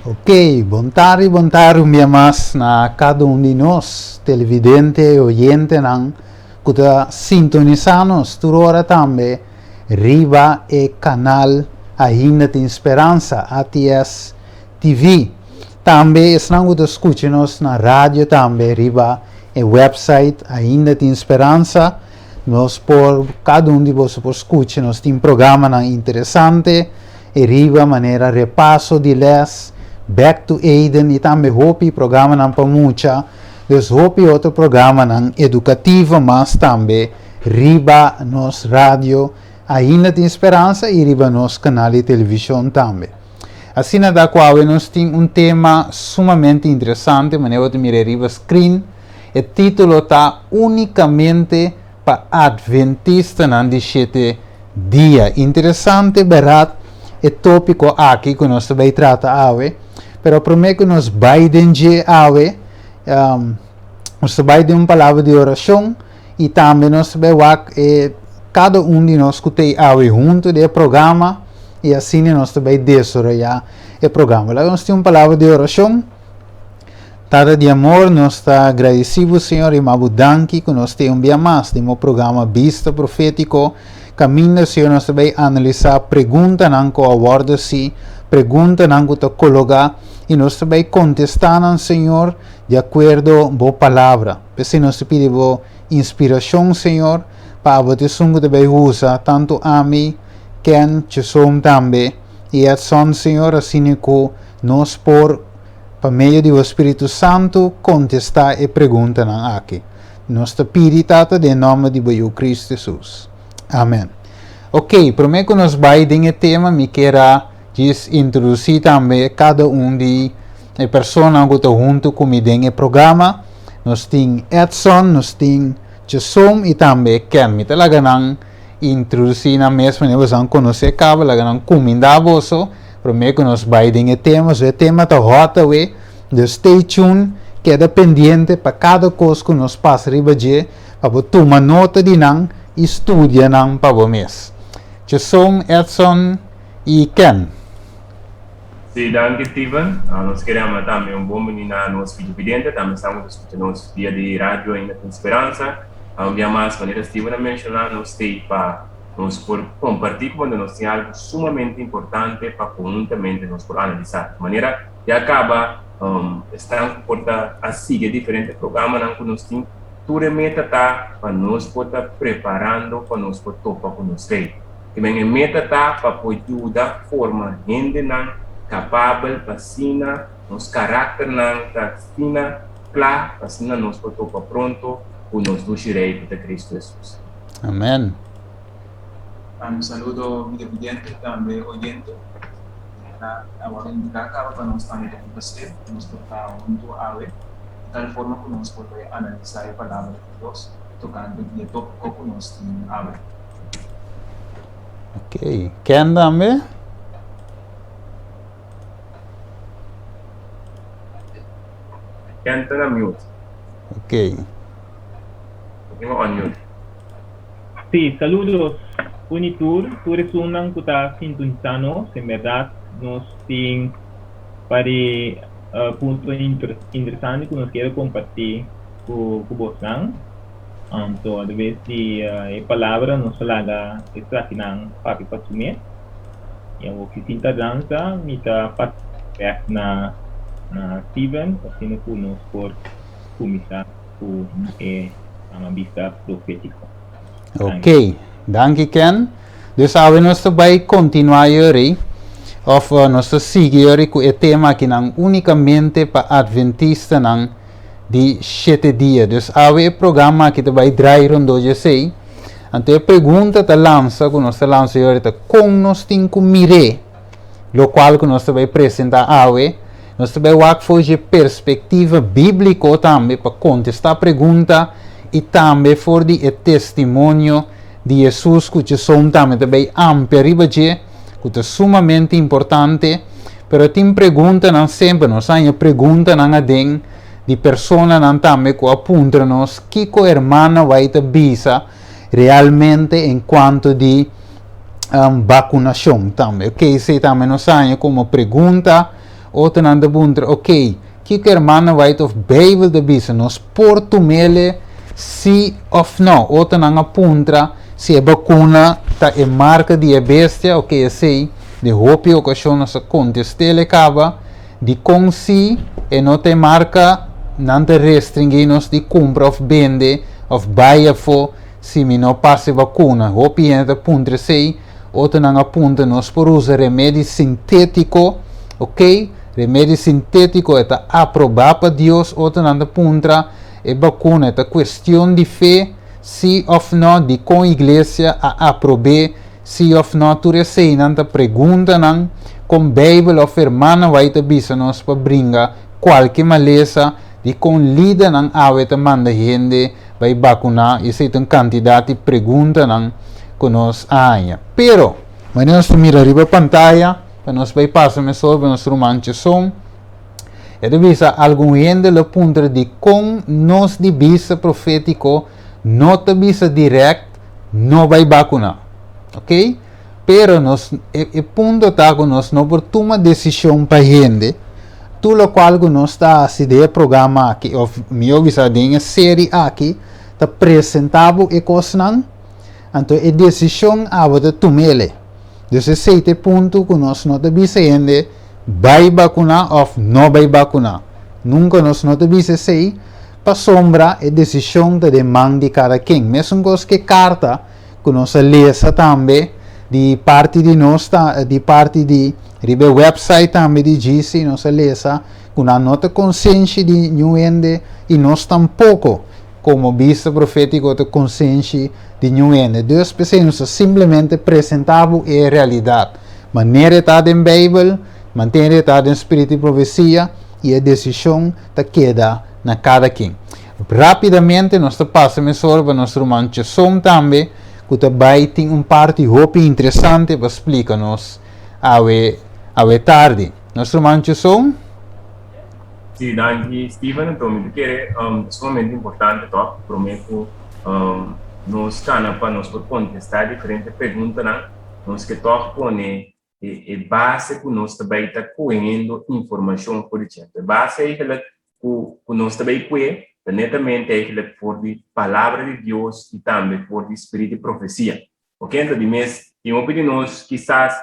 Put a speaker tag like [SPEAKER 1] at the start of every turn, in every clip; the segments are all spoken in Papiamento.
[SPEAKER 1] Ok, bon tardi, bon tardi un bia mas na kada un di nos, televidente i oyentenan ku ta sintonisá nos tur ora tambe riba e kanal Ainda Tin Speransa, ATS TV. Tambe esnan ku ta skucha nos na radio tambe riba e website Ainda Tin Speransa. Nos por, kada un di boso por skucha, nos tin programanan interesante e riba manera Repaso di Les, Back to Eden i tambe hopi programanan pa mucha, dus hopi otro programanan edukativo mas tambe riba nos radio Ainda Tin Speransa i riba nos kanal di televishon tambe. Asina ta ku awe nos tin un tema sumamente interesante manera bo ta mira riba screen. E título ta Únikamente pa Atventistanan di Shete Dia. Interesante bèrdat e tópiko aki ku nos ta bai trata awe. Pero promé ku nos bai den dje awe, nos ta bai den un palabra di orashon i tambe nos ta bai wak e kada un di nos ku ta ei awe huntu den e programa i asina nos ta bai desaroyá e programa. Laga nos tin un palabra di orashon. Tata di amor, nos ta gradisí bo, Señor, i ma bo danki ku nos tin un bia mas den bo programa Bista Profétiko, kaminda, Señor, nos ta bai analisá preguntanan ku a wòrdu hasí, preguntanan ku ta kologá, i nos ta bai kontestá nan, Señor, di akuerdo bo Palabra. P'esei nos ta pidi bo inspirashon, Señor, pa abo ta esun ku ta bai usa tantu ami, Ken, Chesom tambe, i Edson, Señor, asina ku nos por Pa medio di bo Spiritu Santu kontestá e preguntanan aki. Nos ta pidi, Tata, den nòmber di bo Yu Kristu Hesus. Amèn. Oké, promé ku nos bai den e tema, mi kier a djis introdusí tambe kada un di e personanan ku ta huntu ku mi den e programa. Nos tin Edson, nos tin Jason i tambe Ken. Mi ta laga nan introdusí nan mes manera boso a konosé kaba, laga nan kumindá boso. Promé ku nos bai den e tema, so e tema ta hòt awe, dus stay tuned, keda pendiente pa kada kos ku nos pasa riba dje, pa bo tuma nota di nan i studia nan pa bo mes. Jason, Edson i Ken.
[SPEAKER 2] Sí, danki Steven. Nos kere ama tambe un bon bini na nos videovidente, tambe esnan ku ta skucha nos via di radio Ainda Tin Speransa. Un bia mas, manera Steven a menshoná, nos stay pa Nos por kompartí ku bo nos tin algu sumamente importante pa konhuntamente nos por analisá. Di manera ya kaba esnan ku por ta a sigui e diferente programanan ku nos tin, tur e meta ta pa nos por ta preparando pa nos por topa ku nos Rei. Kimen e meta ta pa por yuda forma hendenan kapabel pa asina nos karakternan ta asina kla pa asina nos por topa pronto ku nos dushi Rei ku ta Kristu Hesus.
[SPEAKER 1] Amen.
[SPEAKER 3] Un saludo videovidente tambe oyente. Na awor indica caba pa nos tambe ta un placer pa nos por ta hunto awe di tal forma cu nos por bay analisa e palabra di Dios tocante di e topico cu nos tin awe.
[SPEAKER 1] Ok, Ken tambe?
[SPEAKER 2] Ken ta na mute.
[SPEAKER 1] Ok.
[SPEAKER 2] Tengo unmute.
[SPEAKER 4] Sí, saludos Unitur, tur esunnan ku ta sintonisa nos, en bèrdat nos tin par di punto interesante ku nos kier kompartí ku bosnan. Anto atraves di e palabra nos ta laga esakinan papia pa su mes. I awor ki sin tardansa mi ta pasa bèk na Steven asina ku nos por kuminsá ku e ama bista profétiko.
[SPEAKER 1] Ok, danki Ken. Dus awe nos ta bai kontinuá yori, òf nos ta sigui yori ku e tema akinan únikamente pa Atventistanan di shete dia. Dus awe e programa aki ta bai drai rondó dje esei. Anto e pregunta ta lansa ku nos ta lansa yori ta kon nos tin ku mir'é? Lokual ku nos ta bai presentá awe, nos ta bai wak for dje perspektiva bíbliko tambe pa kontestá pregunta i tambe for di e testimonio di Hesus ku Jason tambe ta bai amplia riba dje, ku ta sumamente importante. Pero tin preguntanan semper, nos a haña preguntanan aden di personanan tambe ku a puntra nos kiko hermana White ta bisa realmente en kuanto di bakunashon tambe. Ok, esei tambe nos haña komo pregunta. Otronan ta puntra, ok, kiko hermana White of Bijbel ta bisa? Nos por tum'ele si of no? Otronan a puntra si e bakuna ta e marka di e bestia. Ok, esei den hopi okashon nos a kontest'ele kaba. Dikon si e no ta e marka, nan ta restringí nos di kumpra of bende of bai afó si mi no pasa e bakuna? Hopi hende ta puntra esei. Otronan a puntra nos por usa remedi sintétiko, ok, remedi sintétiko e ta aprobá pa Dios? Otronan ta puntra e bakuna e ta kuestion di fe, sí òf nò? Dikon iglesia a aprob'é, sí òf nò? Tur eseinan ta preguntanan kon Beibel òf hermana White ta bisa nos pa bringa kualke malesa. Dikon lidernan awe ta manda hende bai bakuná? Esei ta un kantidat di preguntanan ku nos a haña. Pero, manera nos ta mira riba pantaya, pa nos bai pasa mesora pa nos ruman Cheson, e ta bisa, Algun hende lo puntra dikon nos di bista profétiko no ta bisa dirèkt no bai bakuná. Oké? Pero nos, e, e punto ta ku nos no por tuma desishon pa hende. Tur lokual ku nos ta hasi den e programa aki, òf mihó bisa den e seri aki, ta presentá bo e kosnan, anto e desishon abo ta tum'ele. Dus esei ta e punto ku nos no ta bisa hende bai bakuná òf no bai bakuná. Nunka nos no ta bisa esei, pasobra e desishon ta den man di kada ken. Mesun kos ku e karta ku nos a lesa tambe di parti di nos ta di parti di riba e website tambe di GC nos a lesa ku nan no ta konsenshi di niun hende i nos tampoko komo bista profétiko ta konsenshi di niun hende. Dus p'esei nos ta simplemente presentá bo e realidat manera e ta den Beibel, manera e ta den Spiritu di Profesia i e desishon ta keda na kada ken. Rápidamente nos ta pasa mesora pa nos ruman Cheson tambe ku ta bai tin un parti hopi interesante pa splika nos awe awe tardi. Nos ruman Cheson.
[SPEAKER 2] Sí, danki Steven. Anto mi ta kere ta sumamente importante tòg promé ku nos kana pa nos por kontestá diferente preguntanan nos ke tòg pone e base ku nos ta bai ta koendo informashon for di dje. E base eigenlijk ku ku nos ta bai kue ta netamente eigenlijk for di Palabra di Dios i tambe for di spiritu di profesia. Oke, anto di mes tin hopi di nos kisas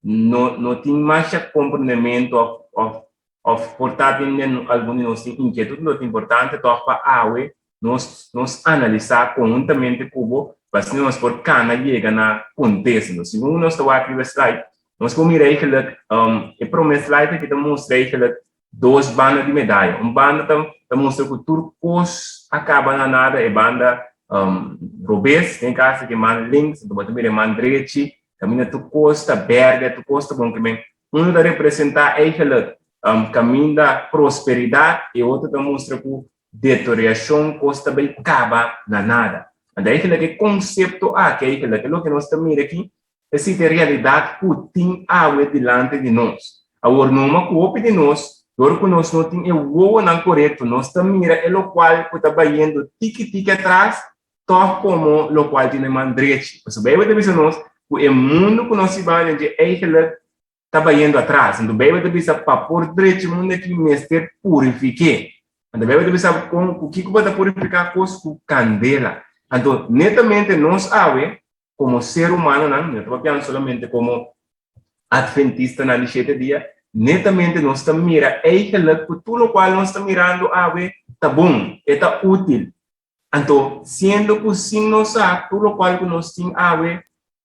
[SPEAKER 2] no no tin masha komprendementu òf òf òf por ta tin den algun di nos tin inkietut, lo ta importante tòg pa awe nos nos analisá konhuntamente ku bo pa asina nos por kana yega na kontesta. Entonces, segun nos ta wak riba e slide, nos por mira eigenlijk e promé slide aki ta mustra eigenlijk dos banda di medaya. Un banda ta ta mustra ku tur kos a kaba na nada, e banda robes, den kaso di man links, bo ta mira e man drechi, kaminda tur kos ta bèrdè, tur kos ta bon ke men. Unu ta representá eigenlijk kaminda prosperidat, e otro ta mustra ku deteriorashon kos ta bai kaba na nada. Anto eigenlijk e konsepto aki, eigenlijk e loke nos ta mira aki, esei ta e realidat ku tin awe dilanti di nos. Awor numa ku hopi di nos, dor ku nos no tin e wowonan korekto, nos ta mira e lokual ku ta bayendo tiki tiki atras, tòg komo lokual tin e man drechi. Pasobra Beibel ta bisa nos ku e mundu ku nos biba den dje eigenlijk ta bayendo atras. Anto Beibel ta bisa pa por drecha mundu aki mester purifik'é. Anto Beibel ta bisa kon ku kiko bo ta purifiká kos? Ku kandela. Anto netamente nos awe komo ser humanonan, mi no ta papiando solamente komo adventistanan di shete dia, netamente nos ta mira eigenlijk ku tur lokual nos ta mirando awe ta bon, e ta útil. Anto, siendo ku sin nos sa tur lokual ku nos tin awe,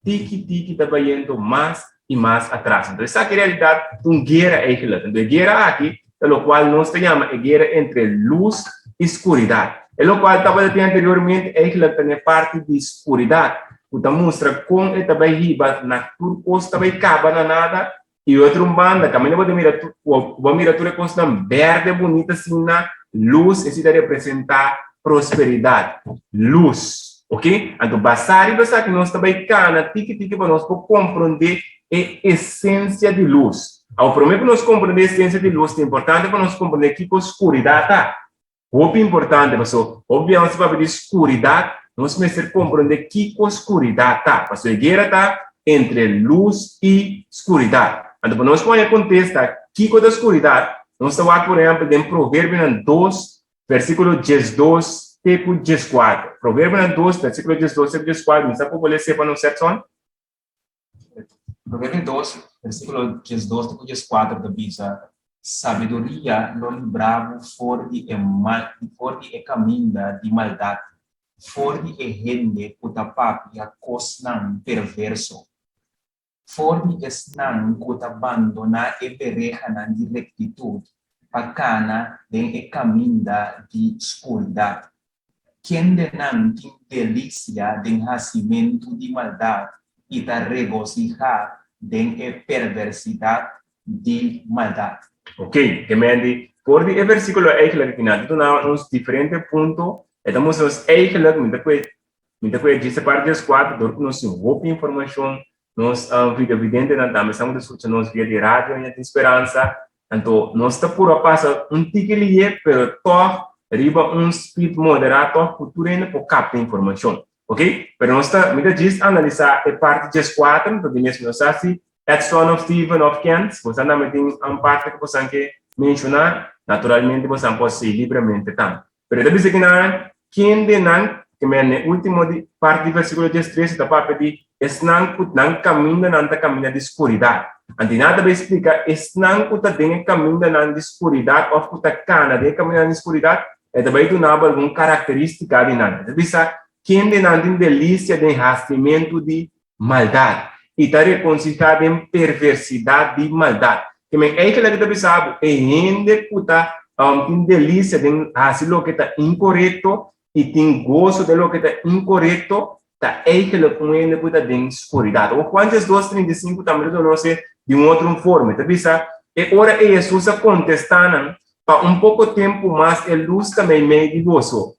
[SPEAKER 2] tiki tiki ta bayendo mas i mas atras. Anto esaki en realidat ta un guera eigenlijk. Anto e guera aki ta lokual nos ta yama e guera entre lus i skuridat. E lokual tabata tin anteriormente eigenlijk ta n'e parti di skuridat, ku ta mustra kon e ta bai hiba na tur kos ta bai kaba na nada. I otro un banda, kaminda bo ta mira tur, ku bo mira tur e kosnan berde bunita asina, lus, esei ta representá prosperidat, lus. Oke? Anto basá riba esaki nos ta bai kana tiki tiki pa nos por komprondé e esensia di lus. Awor, promé ku nos komprondé e esensia di lus, ta importante pa nos komprondé kiko skuridat ta. Hopi importante, paso hopi bia nos ta papia di skuridat, nos mester komprondé kiko skuridat ta, paso e guera ta entre lus i skuridat. Anto pa nos por haña kontesta kiko ta skuridat, nos ta wak por ehèmpel den Proverbionan dos, versíkulo diesdos te ku dieskuater. Proverbionan dos, versíkulo diesdos te ku dieskuater, mi sa por por lesa pa nos, Edson?
[SPEAKER 3] Proverbio dos, versíkulo diesdos te ku dieskuater ta bisa, Sabiduria lo libra bo for di e mal, for di e kaminda di maldat, for di e hende ku ta papia kosnan perverso, for di esnan ku ta bandoná e berehanan di rektitut pa kana den e kaminda di skuridat. Kendenan tin delisia den hasimentu di maldat i ta regosihá den e perversidat di maldat.
[SPEAKER 2] Ok, ke men di, for di e versíkulo eigenlijk aki nan ta duna nos diferente punto, e ta mustra nos eigenlijk, mi ta kue, mi ta kue djis e parti di es kuater, dor ku nos tin hopi informashon, nos videovidentenan tambe esnan ku ta skucha nos via di radio ainda tin speransa, Anto nos ta purba pasa un tiki lihe pero tog riba un speed moderá tog ku tur hende por kapta informashon. Ok? Pero nos ta, mi ta djis analisá e parti djeskuater, anto di mes mi no sa si Edson of Steven of Kent, si bosan tambe tin un parti ku bosan ke menshoná, naturalmente bosan por hasi libremente tambe. Pero e ta bisa kinan, kendenan, ke men na e ultimo di parti di versikulo diestres e ta papia di esnan ku nan kamindanan ta kaminda di skuridat. Anto nan ta bai splika esnan ku ta den e kamindanan di skuridat òf ku ta kana den e kamindanan di skuridat, e ta bai duna bo algun karakterístika di nan. E ta bisa, kendenan tin delisia den hasimentu di maldat i ta rekonsihá den perversidat di maldat. Ke men eigenlijk ta bisa bo, e hende ku ta tin delisia den hasi loke ta inkorekto i tin goso den loke ta inkorekto, ta eigenlijk un hende ku ta den skuridat. Awor Juan diesdos, 35 tambe ta duna nos e di un otro forma. E ta bisa, E ora ei Hesus a kontestá nan, Pa un poko tempu mas e lus ta meimei di boso.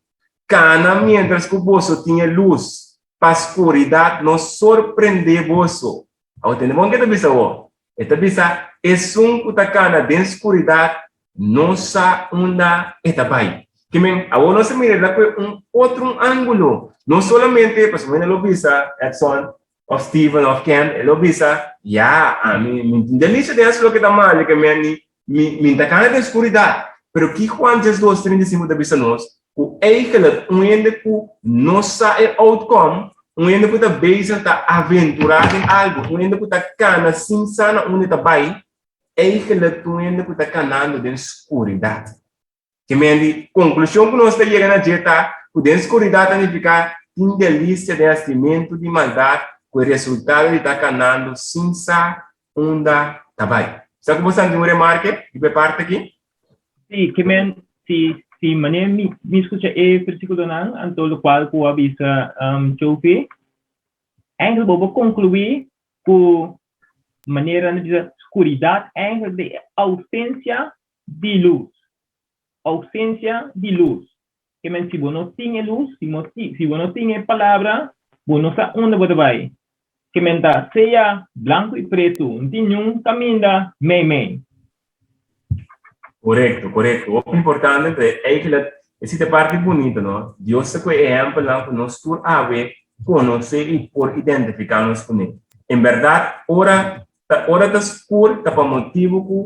[SPEAKER 2] Kana miéntras ku boso tin e lus, pa skuridat no sorprendé boso. Awor tende bon ke ta bisa awor. E ta bisa, Esun ku ta kana den skuridat no sa unda e ta bai. Ke men, awor nos a mira la ku un otro un ángulo. No solamente, pasobra mi no lo bisa, Edson, òf Steven, òf Ken, e lo bisa, Ya, ami, mi tin delisia den hasi loke ta mal, ke men, mi, mi, mi ta kana den skuridat. Pero ki Juan diesdos, 35 ta bisa nos? Ku eigenlijk un hende ku no sa e outcome, un hende ku ta bezig ta aventurá den algu, un hende ku ta kana sin sa na unda e ta bai, eigenlijk ta un hende ku ta kanando den skuridat. Ke men di konklushon ku nos ta yega na dje ta ku den skuridat ta nifiká tin delisia den hasimentu di maldat ku e resultado di ta kanando sin sa unda ta bai. Sa ku bo santi un remarke riba e parti aki?
[SPEAKER 4] Sí, ke men, si, si manera mi, mi skucha e versíkulonan, anto lokual ku a bisa um, Jovi, eigenlijk bo por konkluí ku manera nan bisa skuridat eigenlijk ta e ousensia di lus. Ousensia di lus. Ke men si bo no tin e lus, si bo si bo no tin e palabra, bo no sa unda bo ta bai. Ke men ta sea blanku i pretu, no tin niun kaminda mei mei.
[SPEAKER 2] Korekto, korekto. Hopi importante, pero eigenlijk esei ta e parti bunito, no? Dios ta ku e ehèmpelnan ku nos tur awe konosé i por identifiká nos kuné. En bèrdat, ora ta ora ta skur ta pa motibu ku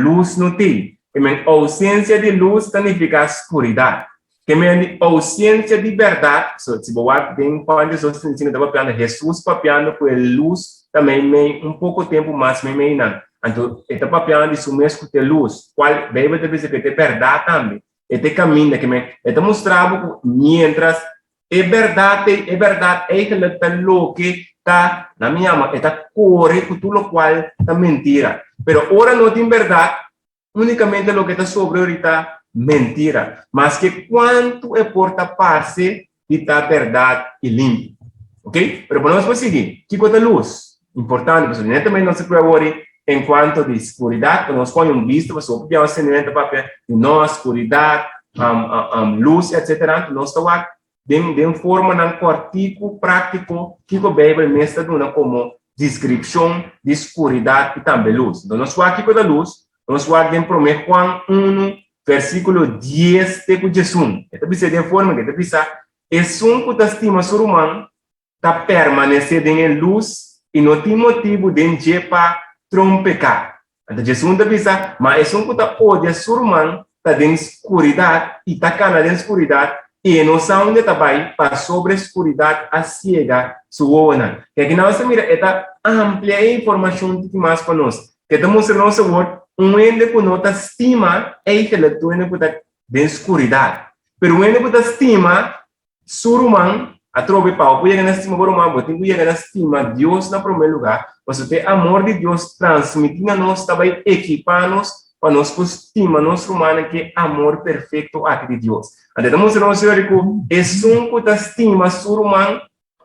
[SPEAKER 2] lus no tin. Ke men ousensia di lus ta nifiká skuridat. Ke men di ousensia di bèrdat, so si bo wak den Juan diesdos 35 ta papiando Hesus papiando ku e lus ta meimei un poko tempu mas meimei nan. Anto e ta papiando di su mes ku ta e lus, kual Beibel ta bisa ku e ta e bèrdat tambe. E ta e kaminda. Ke men e ta mustra bo ku miéntras E bèrdat ei, e bèrdat eigenlijk ta loke ta, nan mi yama, e ta kore ku tur lokual ta mentira. Pero ora no tin bèrdat, únikamente loke ta sobra ori ta mentira, maske kuantu e por ta parse di ta bèrdat i limpi. Ok? Pero pa nos por sigui, kiko ta lus? Importante, pasobra netamente nos ta prueba awor en kuanto di skuridat, pa nos pone un bista, pasobra hopi biaha nos tende ta papia di nos, skuridat, lus, etsetera, anto nos ta wak den den formanan kòrtiku, práktiko, kiko Beibel mes ta duna komo deskripshon di skuridat i tambe lus. Anto nos wak kiko ta lus, nos wak den promé Juan unu, versíkulo dies te ku diesun. E ta bisa den forma ke e ta bisa, Esun ku ta stima su ruman ta permanesé den e lus i no tin motibu den dje pa trompeká. Anto Jesus ta bisa, Ma esun ku ta odia su ruman ta den skuridat i ta kana den skuridat, i e no sa unda e ta bai, pasobra e skuridat a siega su wowonan. Ke aki nos ta mira e ta amplia e informashon tiki mas pa nos. Ke ta mustra nos awor un hende ku no ta stima eigenlijk tur hende ku ta den skuridat. Pero un hende ku ta stima Su ruman, atrobe pa bo por yega na stima bo ruman, bo tin ku yega na stima Dios na promé lugá, pasobra e amor di Dios transmití na nos ta bai ekipá nos pa nos por stima nos rumannan ku e amor perfekto aki di Dios. Anto e ta mustra nos yori ku esun ku ta stima su ruman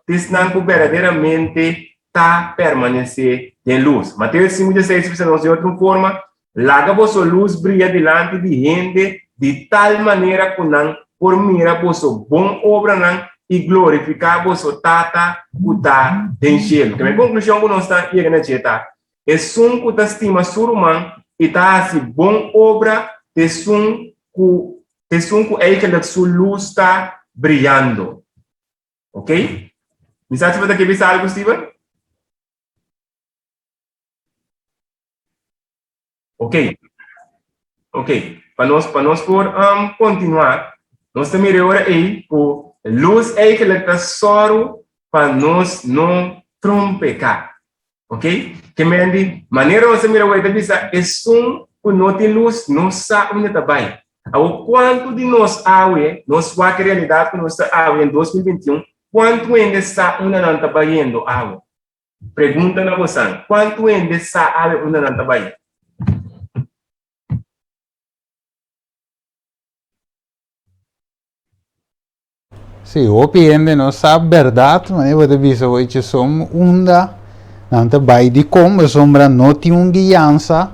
[SPEAKER 2] ta esnan ku berdaderamente ta permanesé den lus. Mateo 5:16 ta bisa nos di otro forma, Laga boso lus bria dilanti di hende di tal manera ku nan por mira boso bon obranan i glorifiká boso Tata ku ta den shelu. Ke konklushon ku nos ta yega na dje ta, Esun ku ta stima su ruman i ta hasi bon obra ta esun ku ta esun ku eigentlik su lus ta briando. Oké? Mi sa si bo ta ke bisa algu, Steven? Ok. Ok. Pa nos, pa nos por um, continuar, nos ta mira ora ei ku luz eigenlijk ta sòru pa nos no trompeká. Ok? Ke men di, manera nos ta mira awor, e ta bisa, esun ku no tin luz no sa unda ta bai. Awor, kuantu di nos awe, nos wak e realidat ku nos ta awe en 2021, kuantu hende sa unda nan ta bayendo awe? Pregunta na bosan, Kuantu hende sa awe unda nan ta bai?
[SPEAKER 1] Sí, hopi hende no sa bèrdat, manera bo ta bisa hoy chesom unda nan ta bai dikon, pasobra no tin un guiansa,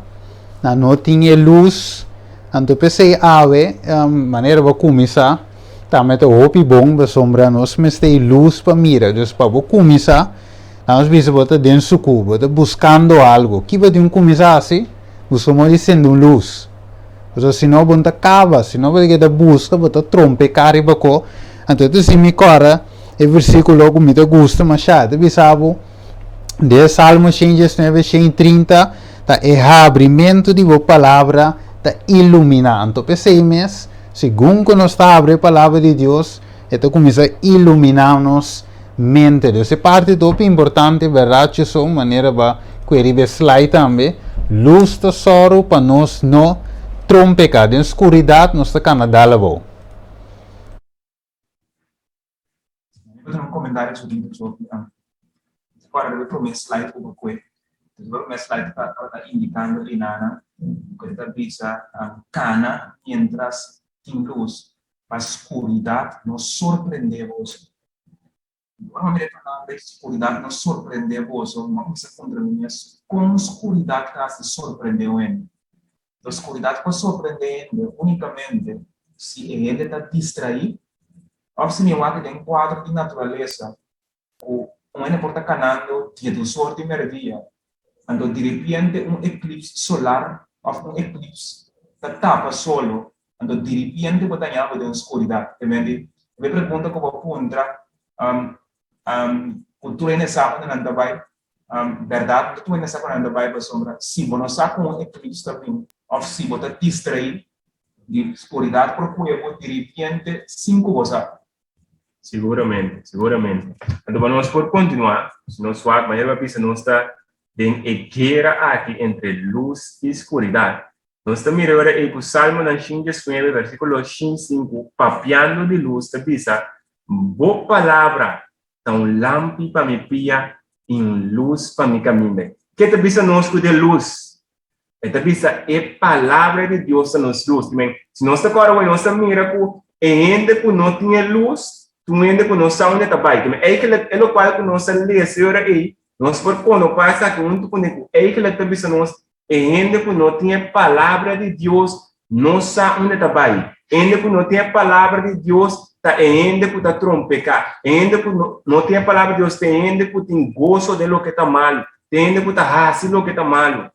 [SPEAKER 1] nan no tin e lus, anto p'esei awe, manera bo a kuminsá, tambe ta hopi bon pasobra nos mester e lus pa mira, dus pa bo kuminsá, Nos bisa bo ta den suku, bo ta buskando algu. Ki bo tin ku kuminsá hasi? Buska moda di sende un lus. Pasobra si no bo no ta kaba, si no bo ta keda buska, bo ta trompeká riba ko. Anto ta si mi kòrda e versíkulo ku mi ta gusta mashá. E ta bisa bo den Salmo 119, 130, ta e habrimentu di bo palabra ta iluminá. Anto p'esei mes, segun ku nos ta habri e palabra di Dios, e ta kuminsá iluminá nos mente. Dus e parti ta hopi importante, berdad Chuso, manera ba kue riba e slide tambe, lus ta sòru pa nos no trompeká. Den skuridat nos ta kana dal abou.
[SPEAKER 3] Mi por un komentario chiquito sobre Ahora riba e promé slide ku bo kue. Riba e promé slide ta tabata indikando einana ku e ta bisa kana mientras tin lus pa skuridat no sorprendé boso. Ora mi mira e palabra skuridat no sorprendé boso, mi a kuminsá puntra mi mes, kon skuridat ta hasi sorprendé un hende? Enton skuridat por sorprendé hende únikamente si e hende ta distraí òf si mi wak den kuadro di naturalesa ku un hende por ta kanando diedus or di mèrdia, anto diripiente un eklips solar òf un eklips ta tapa solo, anto diripiente bo ta haña bo den skuridat. Te mende, e pregunta ku bo a puntra ku tur hende sa unda nan ta bai, bèrdat no tur hende sa unda nan ta bai pasobra si bo no sa kon un eklips ta bin òf si bo ta distraí di skuridat por kue bo diripiente sin ku bo sa.
[SPEAKER 2] Siguramente, siguramente. Anto pa nos por kontinuá, si nos wak, manera bo a bisa nos ta den e guera aki entre lus i skuridat. Nos ta mira ora ei ku Salmonan 119 versíkulo 105 papiando di lus ta bisa, Bo palabra ta un lampi pa mi pia i un lus pa mi kaminda. Ke ta bisa nos ku den lus? E ta bisa e palabra di Dios ta nos lus. Amen. Si nos ta kòrda nos ta mira ku e hende ku no tin e lus, ta un hende ku no sa unda e ta bai. Amen. Eigenlijk e lokual ku nos a lesa e ora ei, nos por konopá esaki huntu kuné ku eigenlijk ta bisa nos e hende ku no tin e palabra di Dios no sa unda e ta bai. E hende ku no tin e palabra di Dios ta e hende ku ta trompeká. E hende ku no, no tin e palabra di Dios ta e hende ku tin goso den loke ta malu. Ta e hende ku ta hasi loke ta malu.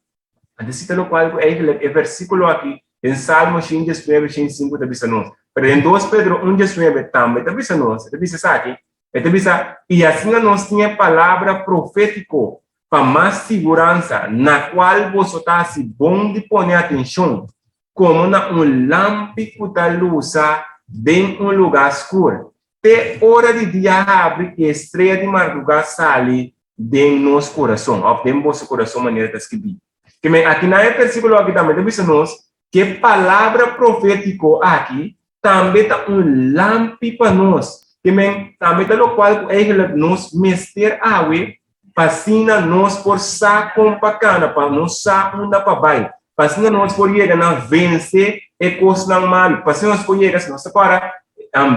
[SPEAKER 2] Anto si ta lokual ku eigenlijk e versíkulo aki den Salmo 119, 105 ta bisa nos. Pero den 2 Pedro 1, 19 tambe ta bisa nos, e ta bisa esaki, e ta bisa, I asina nos tin e palabra profétiko. pa mas siguransa, na kual boso ta hasi bon di pone atenshon, komo na un lampi ku ta lusa den un lugá skur, te ora di dia habri i e strea di mardugá sali den nos kurason, òf den boso kurason manera ta skibí. Ke men aki na e versíkulo aki tambe ta bisa nos ku e palabra profétiko aki tambe ta un lampi pa nos. Ke men tambe ta lokual ku eigenlijk nos mester awe pa asina nos por sa kon pa kana, pa nos sa unda pa bai, pa asina nos por yega na vense e kosnan malu, pa asina nos por yega, si nos ta kòrda,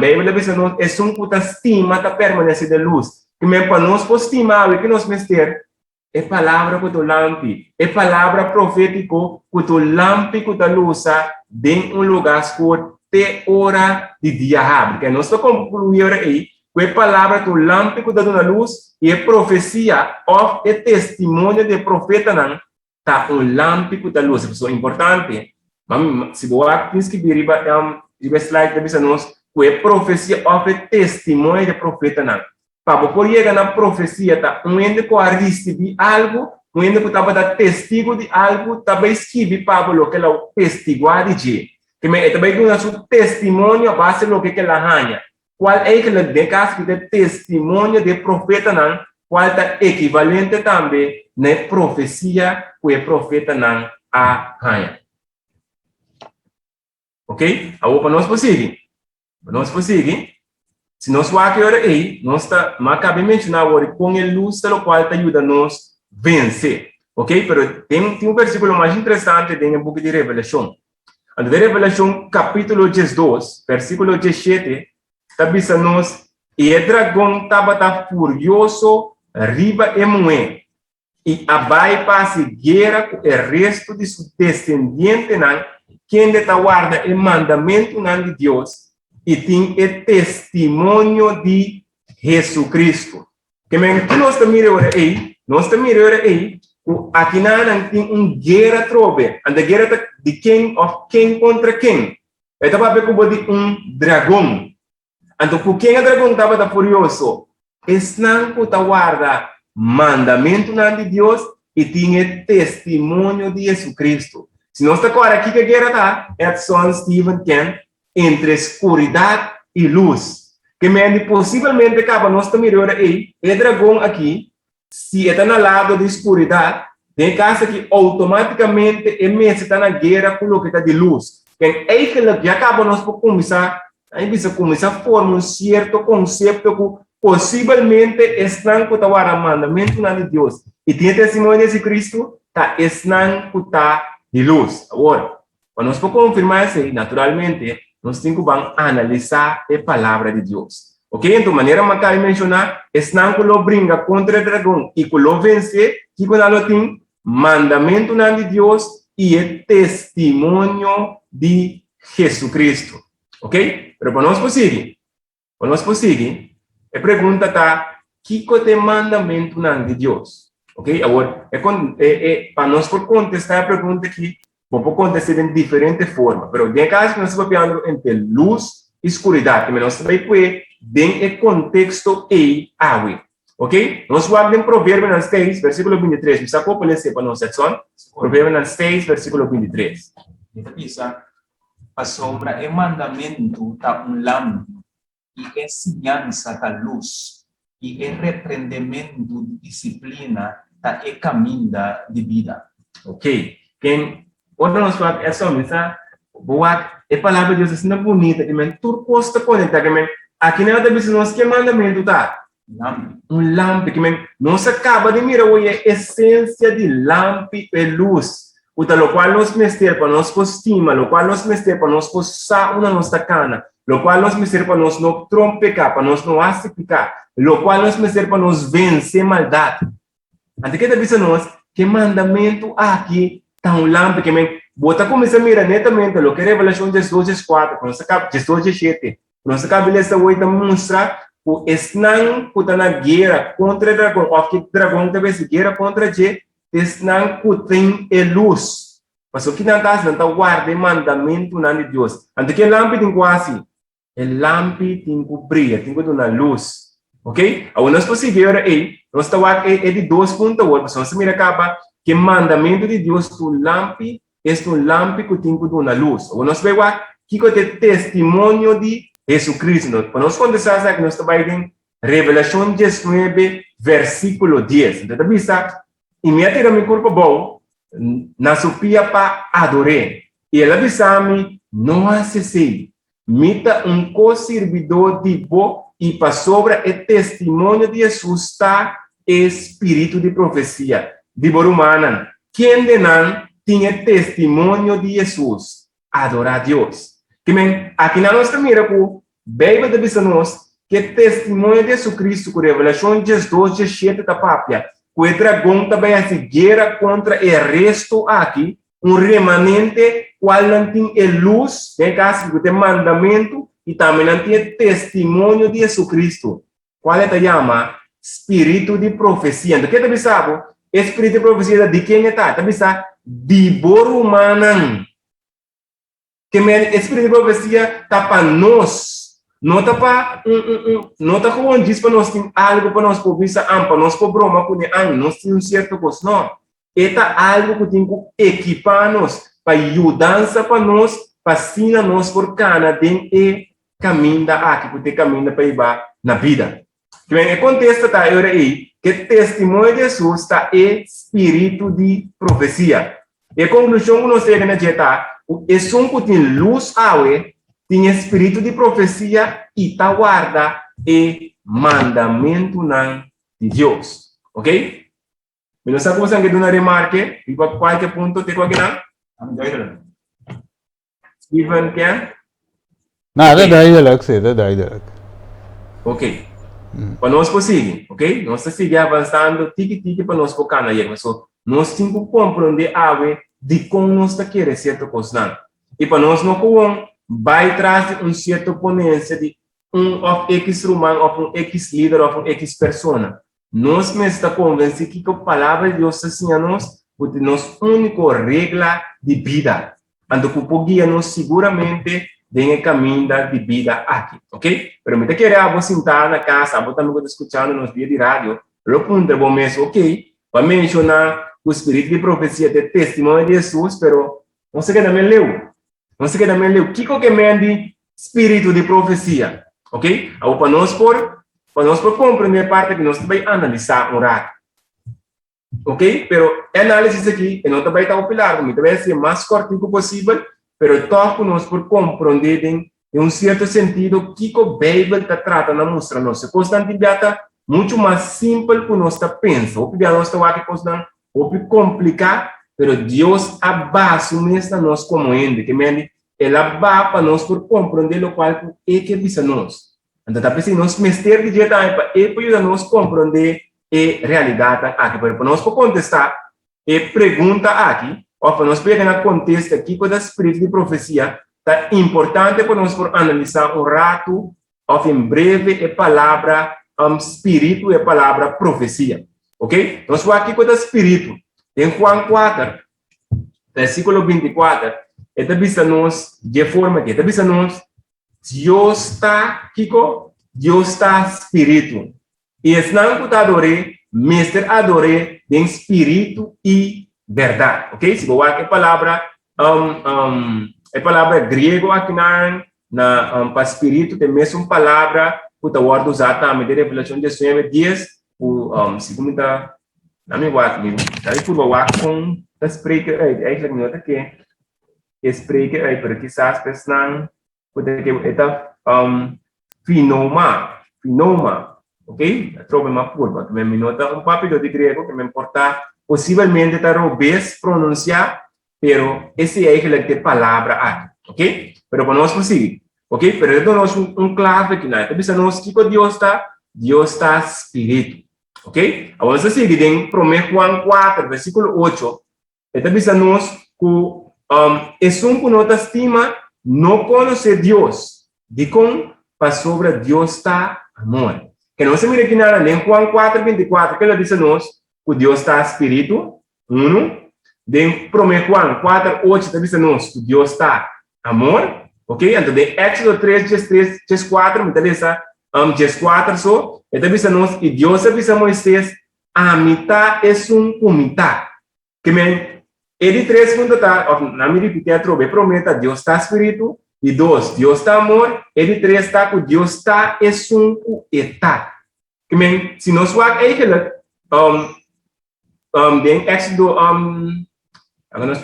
[SPEAKER 2] Beibel ta bisa nos, esun ku ta stima ta permanesé den lus. Ke men pa nos por stima awe ke nos mester E palabra ku ta un lampi, e palabra profétiko ku ta un lampi ku ta lusa den un lugá skur te ora di dia habri. Ke nos ta konkluí ora ei ku e palabra ta un lampi ku ta duna lus i e profesia òf e testimonio di e profetanan ta un lampi ku ta lusa. Pasobra importante, mami, si bo wak tin skibí riba riba e slide ta bisa nos ku e profesia òf e testimonio di e profetanan. Pa bo por yega na profesia ta un hende ku a risibí algu, un hende ku tabata testigu di algu ta bai skibi pa bo loke el a testiguá di dje. Ke men e ta bai duna su testimonio a base loke ke el a haña, kual eigentlik den e kaso aki ta e testimonio di e profetanan, kual ta ekivalente tambe na e profesia ku e profetanan a haña. Ok, awor pa nos por sigui. Pa nos por sigui, si nos wak e ora ei, nos ta, m'a kaba di menshoná awor kon e lus ta lokual ta yuda nos vense. Ok, pero tin tin un versíkulo mas interesante den e buki di Revelashon. Anto den Revelashon kapítulo diesdos, versíkulo diesshete, ta bisa nos, I e dragon tabata furioso riba e muhé, i a bai pa hasi guera ku e restu di su desendientenan kende ta warda e mandamentunan di Dios i tin e testimonio di Hesukristu. Ke men ku nos ta mira e ora ei? Nos ta mira e ora ei ku akinanan tin un guera atrobe. Anto e guera ta di ken òf ken kontra ken? E ta papia ku bo di un dragon. Anto ku ken e dragon tabata furioso? Esnan ku ta warda mandamentunan di Dios i tin e testimonio di Jesucristo. Si nos ta kòrda kiko e guera ta, Edson, Steven, Ken, entre skuridat i lus. Ke mende posibelmente kaba nos ta mira ora ei, e dragon aki, si e ta na lado di skuridat, den e kas aki outomátikamente e mester ta na guera ku loke ta di lus. Ken eigenlijk ya kaba nos por kuminsá, a bisa kuminsá forma un sierto konsepto ku posibelmente esnan ku ta warda mandamentunan di Dios i tin e testimonio di Jesucristo ta esnan ku ta di lus. Awor, Pa nos por konfirmá esei, naturalmente, nos tin ku ban analisá e Palabra di Dios. Oke, enton, manera Makai menshoná, esnan ku lo bringa kontra e dragon i ku lo vensé, kiko nan lo tin? Mandamentunan di Dios i e testimonio di Jesucristo. Oke, pero pa nos por sigui, Pa nos por sigui, e pregunta ta, Kiko ta e mandamentunan di Dios? Ok, awor, e kon, e, e, pa nos por kontestá e pregunta aki, bo por kontest'é den diferente forma, pero den e kaso ku nos ta papiando entre lus i skuridat, kende nos ta bai pue den e konteksto ei awe. Ok, nos wak den Proverbionan seis, versíkulo bintitres. Mi sa ku bo por les'é pa nos, Edson. Proverbionan seis, versíkulo bintitres.
[SPEAKER 3] Mi ta bisa, Pasobra e mandamentu ta un lampi, i e siñansa ta lus, i e reprendementu di disiplina ta e kaminda di bida.
[SPEAKER 2] Ok, ken ora nos wak eso, mi sa bo wak e palabra di Dios asina bunita ki men tur kos ta konekta ki men aki nan ta bisa nos ke mandamentu ta?
[SPEAKER 3] Lampi.
[SPEAKER 2] Un lampi ki men nos a kaba di mira hoy e esensia di lampi e lus ku ta lokual nos mester pa nos por stima, lokual nos mester pa nos por sa unda nos ta kana, lokual nos mester pa nos no trompeká, pa nos no hasi piká, lokual nos mester pa nos vense maldat. Anto ke ta bisa nos ke mandamentu aki ta un lampi ke men bo ta kuminsá mira netamente loke Revelashon diesdos dieskuater ku nos a kaba diesdos diesshete Nos a kaba lesa hoy ta mustra ku esnan ku ta na guera kontra e dragon òf ku e dragon ta besi guera kontra dje, ta esnan ku tin e lus. Pasobra ki nan ta hasi? Nan ta warda e mandamentunan di Dios. Anto ke lampi tin ku hasi? E lampi tin ku bria, tin ku duna lus. Ok? Awor nos por sigui ora ei, nos ta wak e, e di dos punto awor, pasobra nos ta mira kaba ku e mandamentu di Dios ta un lampi, es ta un lampi ku tin ku duna lus. Awor nos bai wak kiko ta e testimonio di Hesukristu. No, pa nos kontestá esaki nos ta bai den Revelashon diesnuebe versíkulo dies. Anto e ta bisa, I mi a tira mi kurpa abou na su pia pa ador'é. I el a bisa mi, No hasi esei. Mi ta un ko-sirbidó di bo i pasobra e testimonio di Hesus ta e spiritu di profesia di bo rumannan, kendenan tin e testimonio di Hesus, adorá Dios. Ke men, akinan nos ta mira ku Beibel ta bisa nos ku e testimonio di Hesukristu ku Revelashon diesdos diesshete ta papia ku e dragon ta bai hasi guera kontra e resto aki, un remanente kual nan tin e lus, den e kaso ku ta e mandamentu, i tambe nan tin e testimonio di Hesukristu, kual e ta yama spiritu di profesia. Anto ke ta bisa bo? E spiritu di profesia ta di ken e ta? E ta bisa di bo rumannan. Ke men e spiritu di profesia ta pa nos, no ta pa un un un no ta gewoon djis pa nos tin algu pa nos por bisa an, pa nos por broma kuné an, nos tin un sierto kos. No, e ta algu ku tin ku ekipá nos pa yudansa pa nos pa asina nos por kana den e kaminda aki ku ta e kaminda pa hiba na bida. Ke men e kontesta ta e ora ei ke testimonio di Hesus ta e spiritu di profesia. E konklushon ku nos ta yega na dje ta ku esun ku tin lus awe tin e spiritu di profesia i ta warda e mandamentunan di Dios. Ok? Mi no sa ku boso a ke duna remarke riba kualke punto te ku akinan. Steven ke?
[SPEAKER 1] No, ta duidelijk, sí, ta duidelijk.
[SPEAKER 2] Ok. Pa nos por sigui, ok? Nos ta sigui avansando tiki tiki pa nos por kana yega. So, nos tin ku komprondé awe dikon nos ta kere sierto kosnan. I pa nos no kowon bai tras di un sierto ponensia di un òf ekis ruman òf un ekis lider òf un ekis persona. Nos mester ta konvensí kiko Palabra di Dios ta siña nos ku ta nos úniko regla di bida, anto ku por guia nos siguramente den e kaminda di bida aki. Ok? Pero mi ta kere abo sintá na kas, abo tambe ku ta skuchando nos via di radio, lo puntra bo mes, Ok, bo a menshoná ku spiritu di profesia ta e testimonio di Hesus, pero nos a keda men leu. Nos a keda men leu. Kiko ke men di spiritu di profesia. Ok? Awor pa nos por, pa nos por comprende e parte aki nos ta bay analisa un rato. Ok? Pero e analisis aki e no ta bay ta hopi largo, mi ta bay haci e mas cortico posibel, pero toch cu nos por comprende den den un cierto sentido kico Bijbel ta trata na mustra nos. E cosnan tin bia ta mucho mas simpel cu nos ta pensa. Hopi bia nos ta wak e cosnan hopi complica, pero Dios a baha su mes na nos como hende. Ke mende El a ba pa nos por komprondé lokual ku E ke bisa nos. Anto ta p'esei nos mester di dje tambe pa E por yuda nos komprondé e realidatnan aki. Pero pa nos por kontestá e pregunta aki, òf pa nos por yega na kontesta kiko ta spiritu di profesia, ta importante pa nos por analisá un ratu òf en breve e palabra spiritu, e palabra profesia. Oke? Nos wak kiko ta spiritu. Den Juan kuater, Versíkulo bintikuater, e ta bisa nos dje forma aki, e ta bisa nos, Dios ta, kiko? Dios ta spiritu, i esnan ku ta ador'é mester ador'é den spiritu i bèrdat. Oke, si bo wak e palabra, e palabra griego akinan na pa spiritu ta e mesun palabra ku ta wòrdu usá tambe den Revelashon diesnuebe dies, ku si ku mi ta Na mi wak mi ta di purba wak kon ta spreken uit. Eigenlijk mi no ta ke e spreken uit, pero kisas pa esnan ku ta ke e ta finoma, finoma, ok? Atrobe mi a purba. Mi no ta un papiador di griego, ke mi por ta posibelmente ta robes pronunsiá, pero esei eigenlijk ta e palabra aki, ok? Pero pa nos por sigui, ok? Pero e ta duna nos un klave akinan, e ta bisa nos kiko Dios ta, Dios ta spiritu. Ok? Awor nos ta sigui den Promé Juan 4, versíkulo 8. E ta bisa nos ku um, esun ku no ta stima no konosé Dios. Dikon? Pasobra Dios ta amor. Ke nos a mira aki nada den Juan 4, 24, ke lo bisa nos ku Dios ta spiritu? Unu. Den Promé Juan 4, 8 ta bisa nos ku Dios ta amor. Ok? Anto den Éxodo 3, 3, 4, mi ta lesa. 14 so, e ta bisa nos, I Dios a bisa Moises, Ami ta esun ku mi ta. Ke men, e di tres punto ta, òf nan mi ripití atrobe, e promé ta Dios ta spiritu, di dos, Dios ta amor, e di tres ta ku Dios ta esun ku e ta. Ke men, si nos wak eigenlijk, den Éxodo,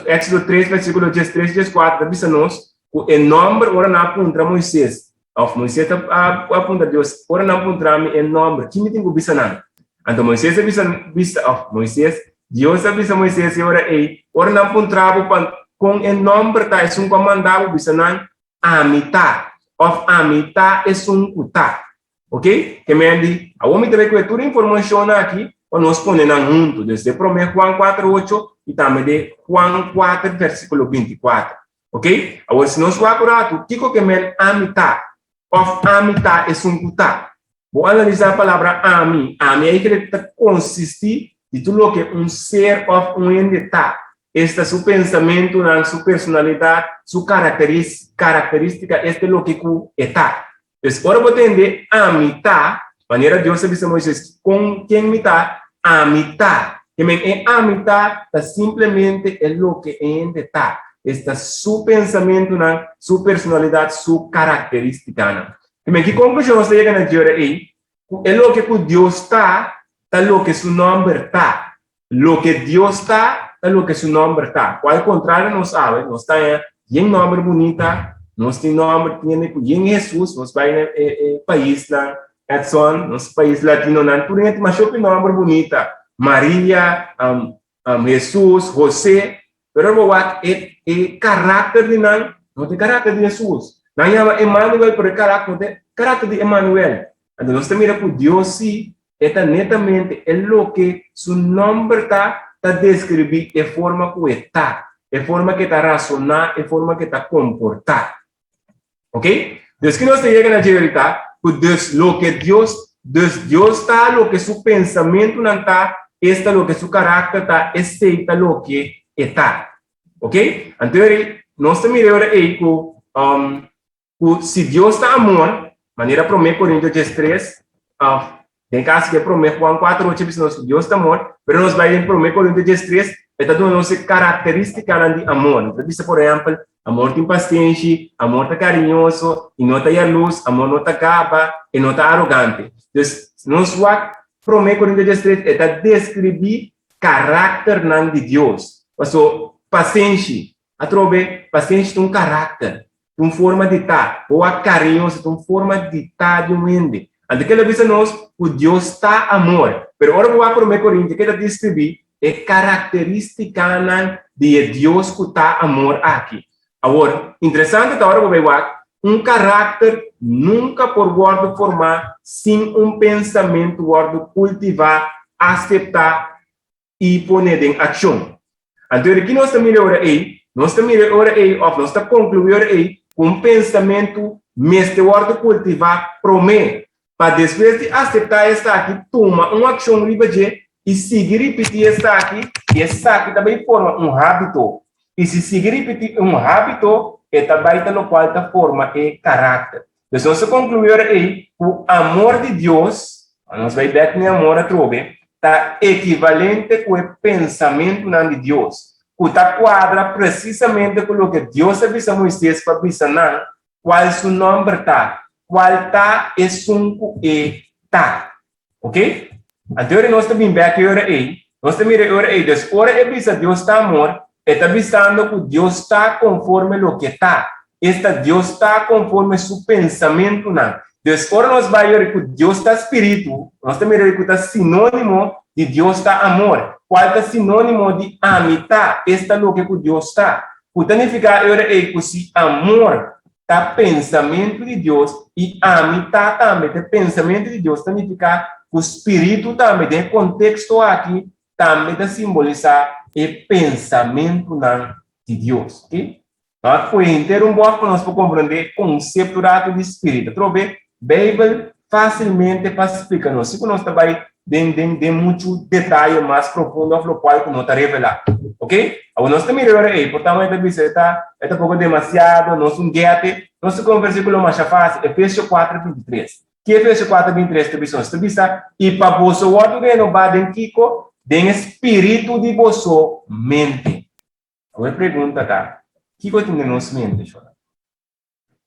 [SPEAKER 2] Éxodo 3 versíkulo 13 i 14 ta bisa nos ku e nòmber ora nan a puntra Moisés, òf Moisés a a puntra Dios, ora nan puntra mi e nòmber, ki mi tin ku bisa nan? Anto Moisés a bisa, bisa, òf Moisés, Dios a bisa Moisés e ora ei, ora nan puntra bo pa kon e nòmber ta esun ku a manda bo, bisa nan, Ami ta, òf Ami ta esun ku ta. Ok? Ke men di, awor mi ta bai kohe tur e informashonnan aki pa nos pone nan huntu, desde promé Juan 4, 8 i tambe de Juan 4, versíkulo 24. Ok? Awor, si nos wak un ratu, kiko ke men ami ta òf ami ta esun ku ta? Bo analisá e palabra ami. Ami ei ta konsistí di tur loke un ser òf un hende ta. Esta su pensamentunan, su personalidat, su karakterístika, esta loke ku e ta. Pues ora bo tende ami ta, manera Dios a bisa Moises, kon ken mi ta? Ami ta. Ke men e ami ta ta simplemente e loke e hende ta. Esta su pensamentunan, su personalidat, su karakteristikanan. Ke men ki konklushon nos ta yega na dje ora ei? Ku e loke ku Dios ta, ta loke su nòmber ta. Loke Dios ta, ta loke su nòmber ta. Ku al kontrario nos awe, nos ta haña yen nòmber bunita, nos tin nòmber tiene ku yen Hesus, nos bai na e e paisnan, Edson, nos pais latinonan, tur hende tin masha hopi nòmber bunita, Maria, Hesus, Jose, pero bo wak e e karakter di nan no ta e karakter di Hesus. Nan yama Emanuel, pero e karakter no ta e karakter di Emanuel. Anto nos ta mira ku Dios si e ta netamente e loke su nòmber ta, ta deskribí e forma ku e ta, e forma ku e ta rasoná, e forma ku e ta komportá. Ok? Dus ki nos ta yega na dje ahorita? Ku dus loke Dios, dus Dios ta loke su pensamentunan ta, esta loke su karakter ta, esei ta loke e ta. Ok? Anto eri nos ta mira e ora ei ku um, ku si Dios ta amor, manera promé Korintio 13, of den kaso ke promé Juan 4, 8 bisa nos ku Dios ta amor, pero nos bai den promé Korintio 13, e ta duna nos e karakterístikanan di amor. Nos ta bisa, por ehèmpel, amor tin pasenshi, amor ta kariñoso, i no ta yalus, amor no ta gaba, e no ta arogante. Dus, nos wak promé Korintio 13, e ta deskribí karakternan di Dios. Paso, pasenshi, Atrobe, pasenshi ta un karakter, ta un forma di ta. Bo wak kariñoso ta un forma di ta di un hende. Anto kila bisa nos ku Dios ta amor. Pero ora bo wak Promé Korintio ke ta deskribí e karakterístikanan di e Dios ku ta amor aki. Awor, interesante ta ora bo bai wak, un karakter nunka por wòrdu formá sin un pensamentu wòrdu kultivá, aseptá i pone den akshon. Anto di ki nos ta mira e ora ei? Nos ta mira e ora ei òf nos ta konkluí e ora ei ku un pensamentu mester wòrdu kultivá promé, pa despues di aseptá esaki tuma un akshon riba dje i sigui ripití esaki, i esaki ta bai forma un hábito. I si sigui ripití un hábito, e ta bai ta lokual ta forma e karakter. Dus nos ta konkluí ora ei ku amor di Dios, nos bai bèk den amor atrobe, ta ekivalente ku e pensamentunan di Dios, ku ta kuadra presisamente ku loke Dios a bisa Moisés pa bisa nan kual su nòmber ta, kual ta esun ku e ta. Oke? Anto ora nos ta bin bèk e ora ei, nos ta mira e ora ei, dus ora e bisa Dios ta amor, e ta bisando ku Dios ta konforme loke ta, esta Dios ta konforme su pensamentunan. Dus ora nos bai ora ku Dios ta spiritu, nos ta mira ku ta sinónimo di Dios ta amor, kual ta sinónimo di ami ta, esta loke ku Dios ta. Ku ta nifiká e ora ei ku si amor ta pensamentu di Dios i ami ta tambe ta e pensamentu di Dios ta nifiká ku spiritu tambe den e konteksto aki tambe ta simbolisá e pensamentunan di Dios. Ok? Nos a kohe henter un bòt pa nos por komprondé e konsepto ratu di spiritu. Atrobe, Beibel fásilmente pa splika nos si ku nos ta bai den den den muchu detaye mas profundo òf lokual ku no ta revelá. Ok? Awor nos ta mira e ora ei, por tantu e ta bisa e ta e ta poko demasiado, nos un gete, nos ta kome un versíkulo masha fásil, Efesio 4, 23. Ki Efesio 4, 23 ta bisa nos? Ta bisa, I pa boso wòrdu renobá den kiko? Den e spiritu di boso mente. Awor e pregunta ta, kiko tin den nos mente, shona?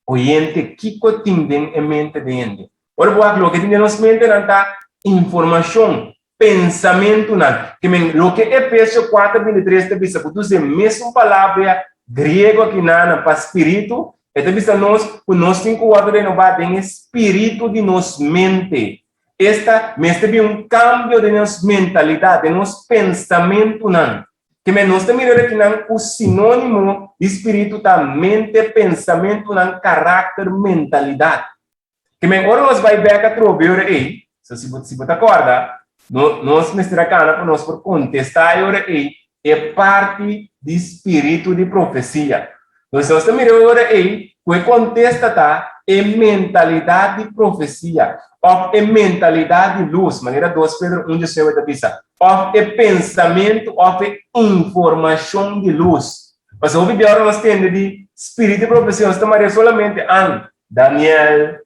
[SPEAKER 2] Oyente, kiko tin den e mente di hende? Ora bo wak loke tin den nos mentenan ta informashon, pensamentunan. Ke men, loke Efesio 4, 23 ta bisa ku tur e mesun palabra griego akinan pa spiritu, e ta bisa nos ku nos tin ku wòrdu renobá den e spiritu di nos mente. Esta, mester bin un kambio den nos mentalidat, den nos pensamentunan. Ke men nos ta mira ora kinan ku sinónimo di spiritu ta mente, pensamentunan, karakter, mentalidat. Ke men ora nos bai bèk atrobe ora ei, so si bo si bo ta kòrda, no nos mester a kana pa nos por kontestá e ora ei e parti di spiritu di profesia. Nos nos ta mira ora ei ku e kontesta ta e mentalidat di profesia òf e mentalidat di lus, manera 2 Pedro 1 19 ta bisa, òf e pensamentu òf e informashon di lus. Pasobra hopi bia ora nos tende di spiritu di profesia nos ta maria solamente an Daniel,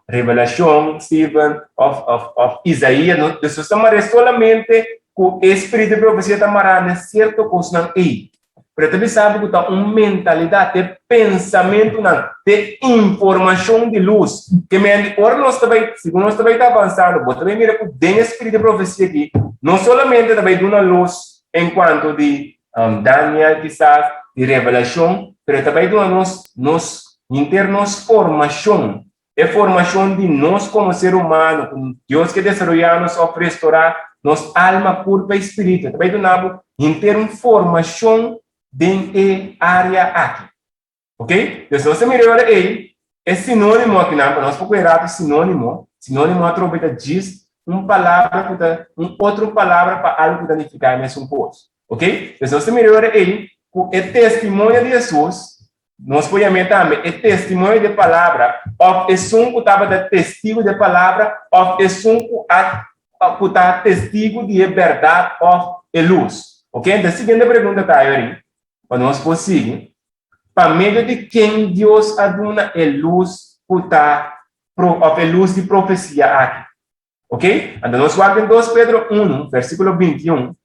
[SPEAKER 2] Revelashon, Steven, òf òf òf Isaías. Nos ta maria solamente ku e spiritu di profesia ta mará na sierto kosnan ei. Pero e ta bisa bo ku ta un mentalidat, e pensamentunan, e informashon di lus. Ke men ora nos ta bai, segun nos ta bai ta avansando, bo ta bai mira ku den e spiritu di profesia aki, no solamente ta bai duna lus en kuanto di Daniel kisas, di Revelashon, pero e ta bai duna nos nos henter nos formashon, e formashon di nos komo ser humano, ku Dios ke desaroyá nos òf restorá nos alma, kurpa i spiritu. E ta bai duna bo henter un formashon den e área aki. Oke? Dus nos ta mira e ora ei, e sinónimo akinan, pa nos por kohe rato sinónimo, sinónimo atrobe ta djis un palabra ku ta, un otro palabra pa algu ku ta nifiká e mesun kos. Oke? Dus nos ta mira e ora ei ku e testimonio di Hesus Nos por yam'é tambe e testimonio di e palabra òf esun ku tabata testigu di e palabra òf esun ku a ku ta testigu di e bèrdat òf e lus. Oke, enton e siguiente pregunta ta ayori, pa nos por sigui, Pa medio di ken Dios a duna e lus ku ta òf e lus di profesia aki? Oke, anto nos wak den 2 Pedro 1, versíkulo 21,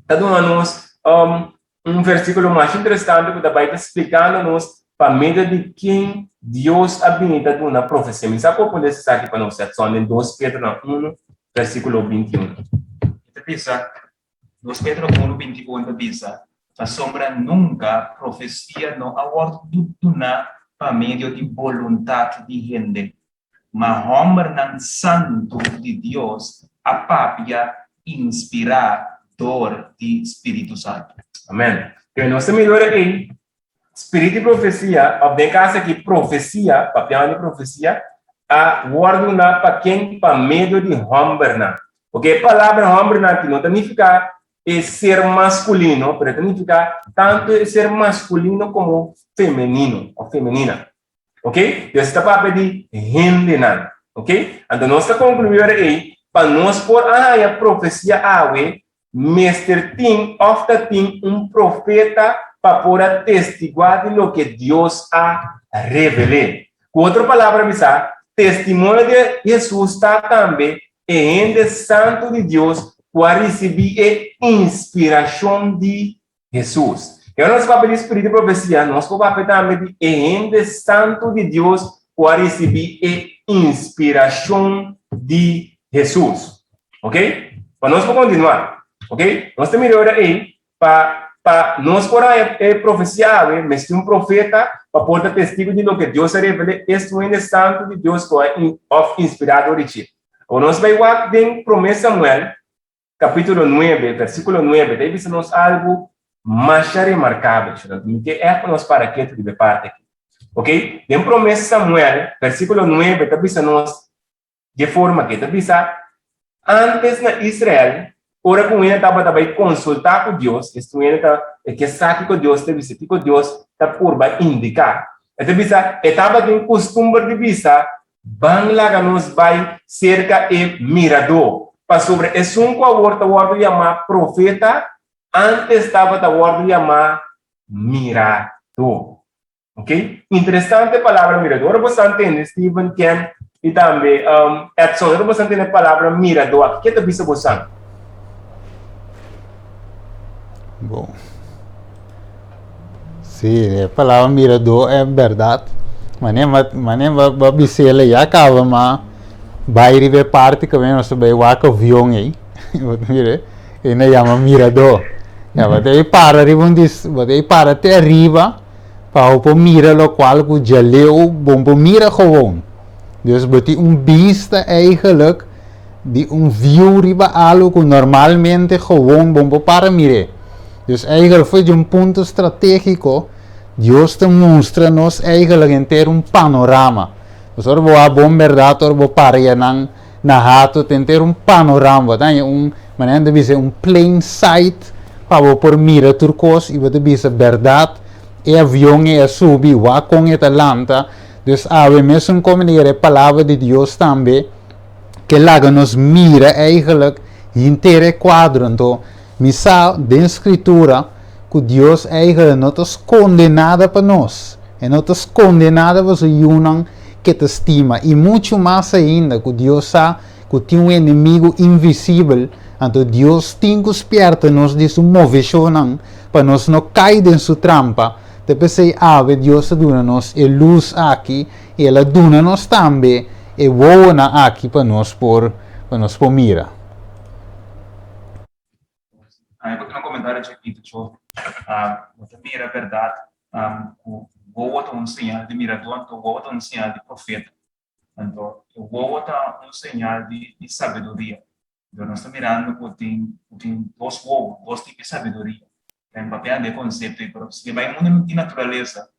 [SPEAKER 2] ta duna nos um, un versíkulo mas interesante ku ta bai ta splikando nos pa medio di ken Dios a bini ta duna profesia. Mi sa ku por lesa esaki pa nos, Edson, den 2 Pedro na 1, versíkulo 21.
[SPEAKER 3] E ta bisa, 2 Pedro 1, 21 ta bisa, Pasobra nunka profesia no a wòrdu duná pa medio di boluntat di hende, Ma hòmbernan santu di Dios a papia inspirá dor di spiritu santu.
[SPEAKER 2] Amèn. Pero nos ta mira ora ei, spiritu di profesia, òf den kaso aki profesia, papiando di profesia, a wòrdu duná pa ken? Pa medio di hòmbernan. Oke, e palabra hòmbernan aki no ta nifiká e ser maskulino, pero e ta nifiká tantu e ser maskulino komo femenino òf femenina. Ok? Dios ta papia di hendenan. Ok? Anto nos ta konkluí ora ei, pa nos por a haña profesia awe, mester tin òf ta tin un profeta pa por a testiguá di loke Dios a revel'é. Ku otro palabra bisá, testimonio di Hesus ta tambe e hende santu di Dios ku a risibí e inspirashon di Hesus. I ora nos papia di spiritu di profesia, nos por papia tambe di e hende santu di Dios ku a risibí e inspirashon di Hesus. Ok? Pa nos por kontinuá, ok? Nos ta mira ora ei, pa pa nos por haña e profesia awe, mester un profeta pa por ta testigu di loke Dios a revel'é, estu hende santu di Dios ku a òf inspirá dor di dje. Awor nos bai wak den Promé Samuel, Capítulo 9, versículo 9, ta bisa nos algu masha remarkabel. Mi ke ègt pa nos para ketu riba e parti aki. Ok? Den Promé Samuel, versículo 9, ta bisa nos di e forma aki. Ta bisa, Antes na Israel, ora ku un hende tabata bai konsultá ku Dios, esta un hende ta e ke sa kiko Dios ta bisa, kiko Dios ta purba indiká. E ta bisa, e tabatin kustumber di bisa, Ban laga nos bai serka e miradó, pasobra esun ku awor ta wòrdu yamá profeta, ántes tabata wòrdu yamá miradó. Ok? Interesante palabra miradó. Ora bo sa ntende, Steven, Ken, I tambe, Edson, ora bosan tene palabra miradó aki, ke ta bisa bosan?
[SPEAKER 1] Bon. Sí, e palabra miradó e bèrdat. Mane mane ba bis'el ya kaba ma bai riba e parti ku nos ta bai wak avion ei. Bo ta mira e na yama miradó. Ya bo ta ei para riba un dis bo ta ei para te ariba pa bo por mira lokual ku djaleu bo por mira gewoon. Dus bo tin un bista eigenlijk di un view riba algo ku normalmente gewoon bo por para mir'é. Dus eigenlijk for di un punto strategiko Dios ta mustra nos eigenlijk henter un panorama. Dus ora bo wak bon bèrdat ora bo para yanan na hato ta henter un panorama. Bo ta haña un manera nan ta bisa un plain sight pa bo por mira tur kos i bo ta bisa bèrdat e avion ei a subi wak kon e ta lanta. Dus awe mesun komo di e palabra di Dios tambe ke laga nos mira eigenlijk henter e kuadro. Anto mi sa den Skritura ku Dios eigenlijk no ta skonde nada pa nos. E no ta skonde nada pa su yunan ke ta stima. I muchu mas ainda ku Dios sa ku tin un enemigu invisibel, anto Dios tin ku spièrta nos di su moveshonnan pa nos no kai den su trampa. Ta p'esei awe Dios a duna nos e lus aki i el a duna nos tambe e wowonan aki pa nos por pa nos por mira.
[SPEAKER 3] Ami por tin un komentario chikito, Cho. Bo ta mira bèrdat ku wowo ta un señal di miradó, anto wowo ta un señal di profeta. Anto e wowo ta un señal di sabiduria. Pero nos ta mirando ku tin ku tin dos wowo, dos tipo di sabiduria. Ta papia di e konsepto ei, pero si e bai mundu di naturalesa,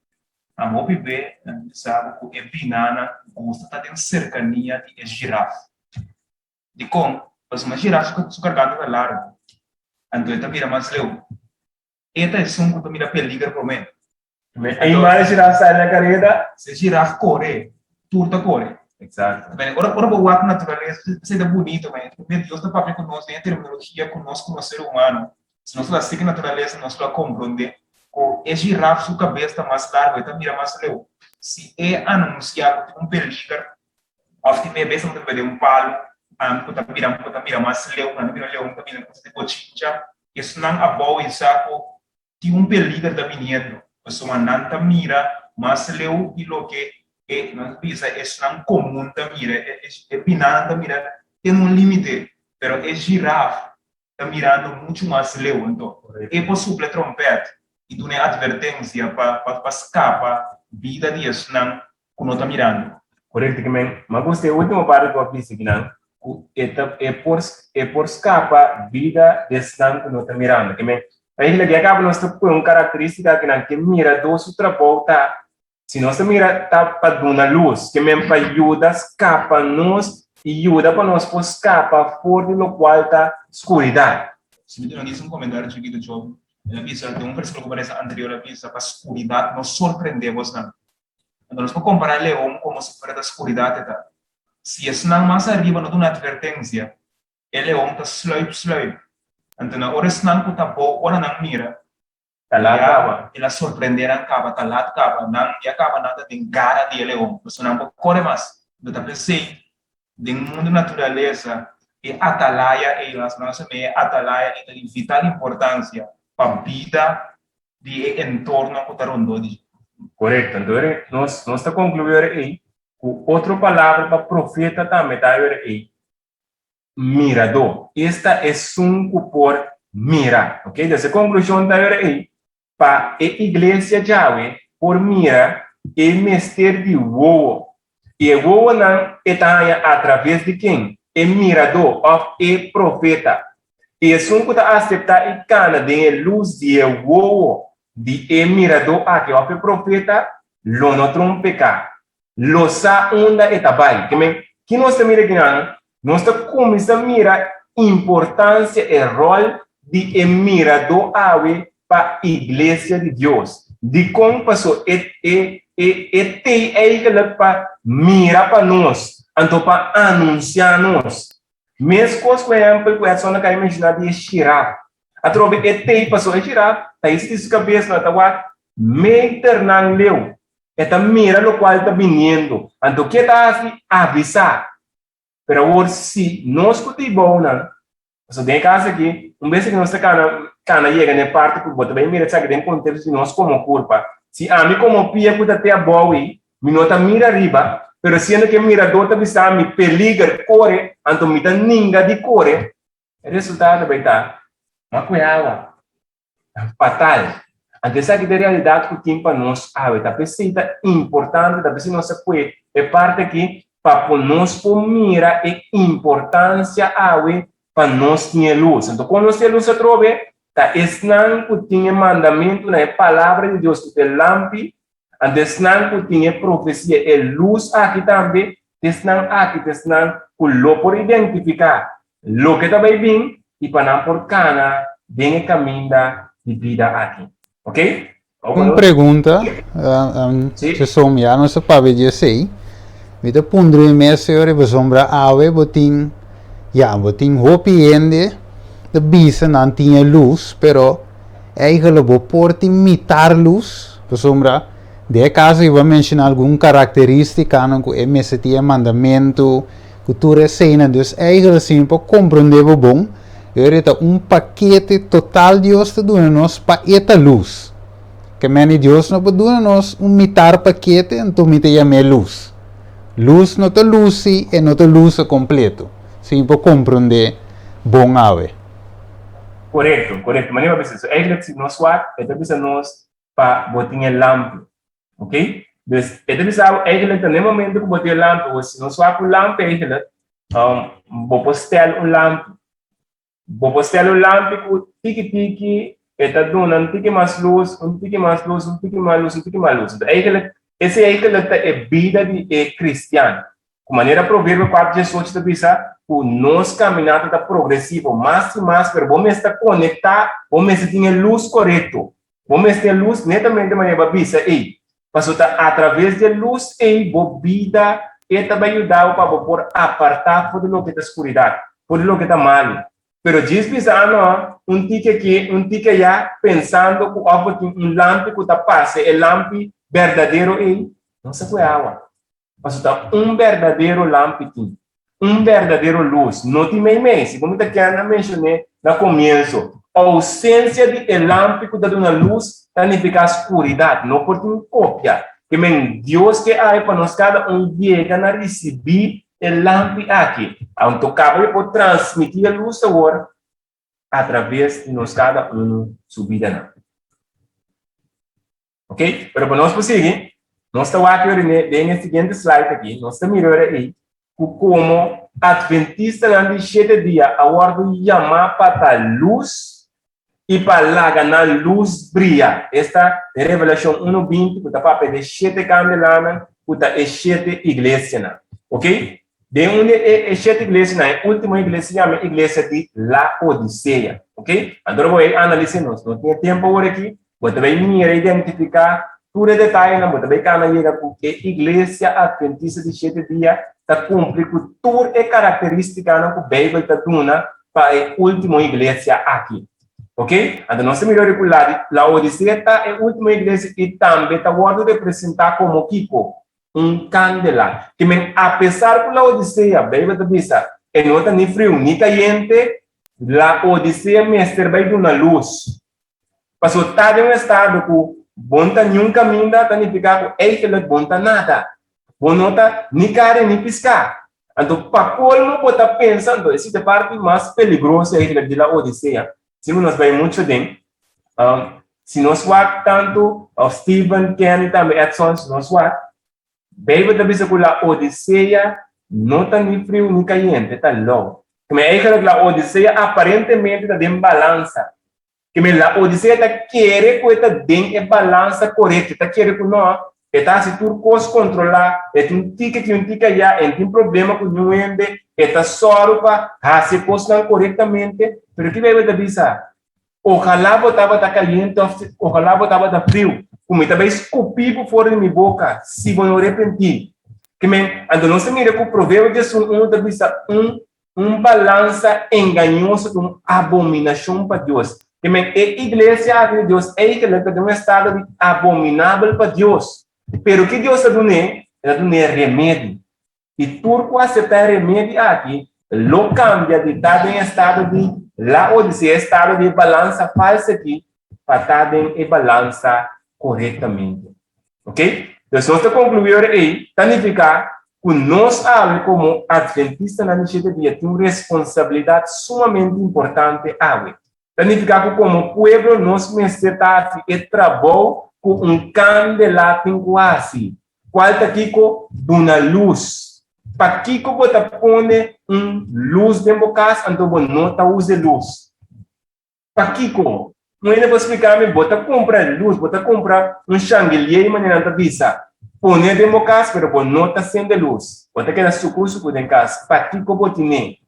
[SPEAKER 3] a hopi be nan ta bisa bo ku e binana gusta ta den serkania di e giraf. Dikon? Pasobra giraf su garganta ta largu, anto e ta mira mas leu. E ta esun ku ta mira peliger promé.
[SPEAKER 2] E mal e giraf sali na kareda?
[SPEAKER 3] Si e giraf kore, tur ta kore.
[SPEAKER 2] Exacto.
[SPEAKER 3] Bene, ora ora bo wak naturalesa, esei ta bunito, man. Primer Dios ta papia ku nos den e terminologia ku nos komo ser humano. Si nos lo a sigui naturalesa, nos lo a komprondé ku e giraf su kabes ta mas largu, e ta mira mas leu. Si e anunsiá ku tin un peliger, òf tin mei bes nan ta biba den un palu ku ta mira ku ta mira mas leu, nan ta mira leon ta bini ku bochincha, Esnan abou i sa ku tin un peliger ta biniendo, pasobra nan ta mira mas leu di loke e, nan ta bisa, esnan komun ta mira. E binanan ta mira ten un límite, pero e giraf ta mirando muchu mas leu. Anto, e por supla e trompèt i duna e atvertensia pa pa skapa bida di esnan ku no ta mirando.
[SPEAKER 2] Korekto, ke men. Ma gusta e último parti ku a bisa kinan, ku e ta e por e por skapa bida di esnan ku no ta mirando. Ke men, eigenlijk ya kaba nos ta pone un karakterístika kinan ke miradó su trabou ta, si nos ta mira ta pa duna lus, ke men pa yuda skapa nos i yuda pa nos por skapa for di lokual ta skuridat.
[SPEAKER 3] Si mi duna un komentario chikito, Job, el a bisa den un versíkulo ku parese anterior, el a bisa pa skuridat no sorprendé bosnan. Anto nos por kompará e leon komo si fuera ta skuridat e ta. Si esnan mas ariba no duna atvertensia, e leon ta sluip sluip. Anto na ora esnan ku ta abou ora nan mira,
[SPEAKER 2] Ta lat
[SPEAKER 3] ya
[SPEAKER 2] kaba.
[SPEAKER 3] el a sorprendé nan kaba, ta lat kaba, nan ya kaba nan ta den gara di e leon, pasobra nan por kore mas. Anto ta p'esei den mundu naturalesa e atalaya ei, nos a mira e atalaya ei ta di vital importansia pa bida di e entorno ku ta rondó di dje.
[SPEAKER 2] Korekto. Anto ora nos nos ta konkluí ora ei ku otro palabra pa profeta tambe ta ora ei miradó. Esta esun ku por mira. Oke, dus e konklushon ta ora ei pa e iglesia djawe por mira e mester di wowo. I e wowonan e ta haña atraves di ken? E miradó òf e profeta. I esun ku ta aseptá i kana den e lus di e wowo di e miradó aki òf e profeta lo no trompeká, lo sa unda e ta bai. Ke men, ki nos ta mira akinan? Nos ta kuminsá mira importansia e ròl di e miradó awe pa Iglesia di Dios. Dikon? Paso e e e e tei eigelijk pa mira pa nos, anto pa anunsiá nos. Meskos ku ehèmpel ku Edson a kai menshoná di e shiraf. Atrobe e tei paso e shiraf ta hisi di su kabes na ta wak meternan leu. E ta mira lokual ta biniendo. Anto ke ta hasi? Avisá. Pero awor si nos ku ta ibounan, pasobra den e kas aki, un bes ku nos ta kana kana yega na e parti ku bo ta bai mira esaki den konteksto di nos komo kurpa, si ami komo pia ku ta te abou ei, mi no ta mira riba, pero siendo ku e miradó ta bisa mi peliger, kore, anto mi ta ninga di kore, e resultado ta bai ta, m'a kue awa. Fatal. Anto esaki ta e realidat ku tin pa nos awe. Ta p'esei ta importante, ta p'esei nos a kue e parti aki pa ku nos por mira e importansia awe pa nos tin e lus. Anto kon nos tin e lus atrobe? Ta esnan ku tin e mandamentunan, e palabra di Dios ku ta e lampi, anto esnan ku tin e profesia, e lus aki tambe, ta esnan aki ta esnan ku lo por identifiká loke ta bai bin i pa nan por kana den e kaminda di bida aki. Ok?
[SPEAKER 1] Un pregunta, Chesom, ya nos a papia di esei. Mi ta puntra mi mes, señor, i pasobra awe bo tin, ya, bo tin hopi hende ta bisa nan tin e lus, pero eigenlijk bo por tin mitar lus, pasobra den e kaso ei bo a menshona algun karakteristikanan ku e mester tin e mandamentu, Ku tur eseinan, dus eigenlijk si mi por komprondé bo bon, e ta un pakete total Dios ta duna nos pa e ta lus. Ke meni Dios no por duna nos un mitar pakete, anto mi ta yam'é lus. Lus no ta lus si e no ta lusa kompleto. Si mi por komprondé bon awe.
[SPEAKER 2] Korekto, korekto. Manera bo a bisa eso. Eigenlijk si nos wak, e ta bisa nos pa bo tin e lampi. Ok? Dus e ta bisa bo eigenlijk ta na e momento ku bo tin e lampi, o si no swa ku lampi eigenlijk, um, bo por stel un lampi. Bo por stel un lampi ku tiki tiki e ta duna un tiki mas lus, un tiki mas lus, un tiki mas lus, un tiki mas lus. Entonces eigenlijk, esei eigenlijk ta e bida di e kristian. Ku manera Proverbio 4 18 ta bisa ku nos kaminata ta progresivo, mas i mas, pero bo mester konektá, bo mester tin e lus korekto. Bo mester e lus netamente manera bo a bisa ei, pasobra ta atraves di e lus ei bo bida e ta bai yuda bo pa bo por apartá for di loke ta skuridat, for di loke ta malu. Pero djis bisa ano un tiki aki, un tiki ayá, pensando ku òf bo tin un lampi ku ta pasa e lampi berdadero ei, no sa ku e awa. Pasobra ta un berdadero lampi tin, un berdadero lus, no tin meimei. Segun mi ta kende a menshoné na komienso, ousensia di e lampi ku ta duna lus ta nifiká skuridat, no por tin kopia. Ke men Dios ke awe pa nos kada un yega na risibí e lampi aki. Anto kaba di por transmití e lus awor atraves di nos kada unu su bidanan. Ok, pero pa nos por sigui, nos ta wak yori den e siguiente slide aki, nos ta mira yori ei ku komo Atventistanan di shete dia a wòrdu yamá pa ta lus i pa laga nan lus bria. Esta den Revelashon unu binti ku ta papia di e shete kandelanan ku ta e shete iglesianan. Ok, den un di e shete iglesianan, e último iglesia yama e iglesia di Laodisea. Ok, anto lo bo ei analis'é nos no tin e tempu awor aki. Bo ta bai mira i identifiká tur e detayenan, bo ta bai kana yega ku e Iglesia Atventista di Shete Dia ta kumpli ku tur e karakterístikanan ku Beibel ta duna pa e último iglesia aki. Oke? Anto nos ta mira ora ku Laodisea ta e último iglesia i tambe ta wòrdu representá komo kiko? Un kandela. Ke men apesar ku Laodisea, Beibel ta bisa, e no ta ni friu ni kayente, Laodisea mester bai duna lus. Pasobra ta den un estado ku bo no ta niun kaminda ta nifiká ku eigenlijk bo no ta nada. Bo no ta ni kare ni piská. Anto pa kolmo bo ta pensa, anto esei ta e parti mas peligroso eigenlijk di Laodisea. Si ku nos bai muchu den, si nos wak tantu Steven, Kenny tambe Edson, si nos wak, Beibel ta bisa ku Laodisea no ta ni friu ni kayente, ta lou. Kome eigenlijk Laodisea aparentemente ta den balansa. Keme Laodisea ta kere ku e ta den e balansa korekto, e ta kere ku no, e ta hasi tur kos kontrolá, e tin un tiki aki, un tiki ayá, e no tin problema ku niun hende, e ta sòru pa hasi e kosnan korektamente. Pero ki Beibel ta bisa? Ojalá bo tabata kayente òf ojalá bo tabata friu, ku mi ta bai skupí bo for di mi boka si bo no repentí. Keme, anto nos ta mira ku Proverbio diesun unu ta bisa un Un balansa engañoso ta un abominashon pa Dios. Ke men e iglesia aki di Dios eigenlijk ta den un estado di abominabel pa Dios. Pero ki Dios ta dun'é? E ta dun'é remedi. I tur ku aseptá e remedi aki lo kambia di ta den estado di Laodisea, estado di e balansa falsu aki, pa ta den e balansa korektamente. Ok? Dus nos ta konkluí ora ei, ta nifiká ku nos awe komo Atventistanan di Shete Dia tin un responsabilidat sumamente importante awe. Ta nifiká ku komo pueblo nos mester ta hasi e trabou ku un kandela tin ku hasi. Kual ta kiko? Duna lus. Pakiko bo ta pone un lus den bo kas anto bo no ta usa e lus? Pakiko? Un hende por splika mi, bo ta kumpra lus, bo ta kumpra un shangelier manera nan ta bisa, pone den bo kas pero bo no ta sende lus. Bo ta keda suku suku den kas. Pakiko bo tine?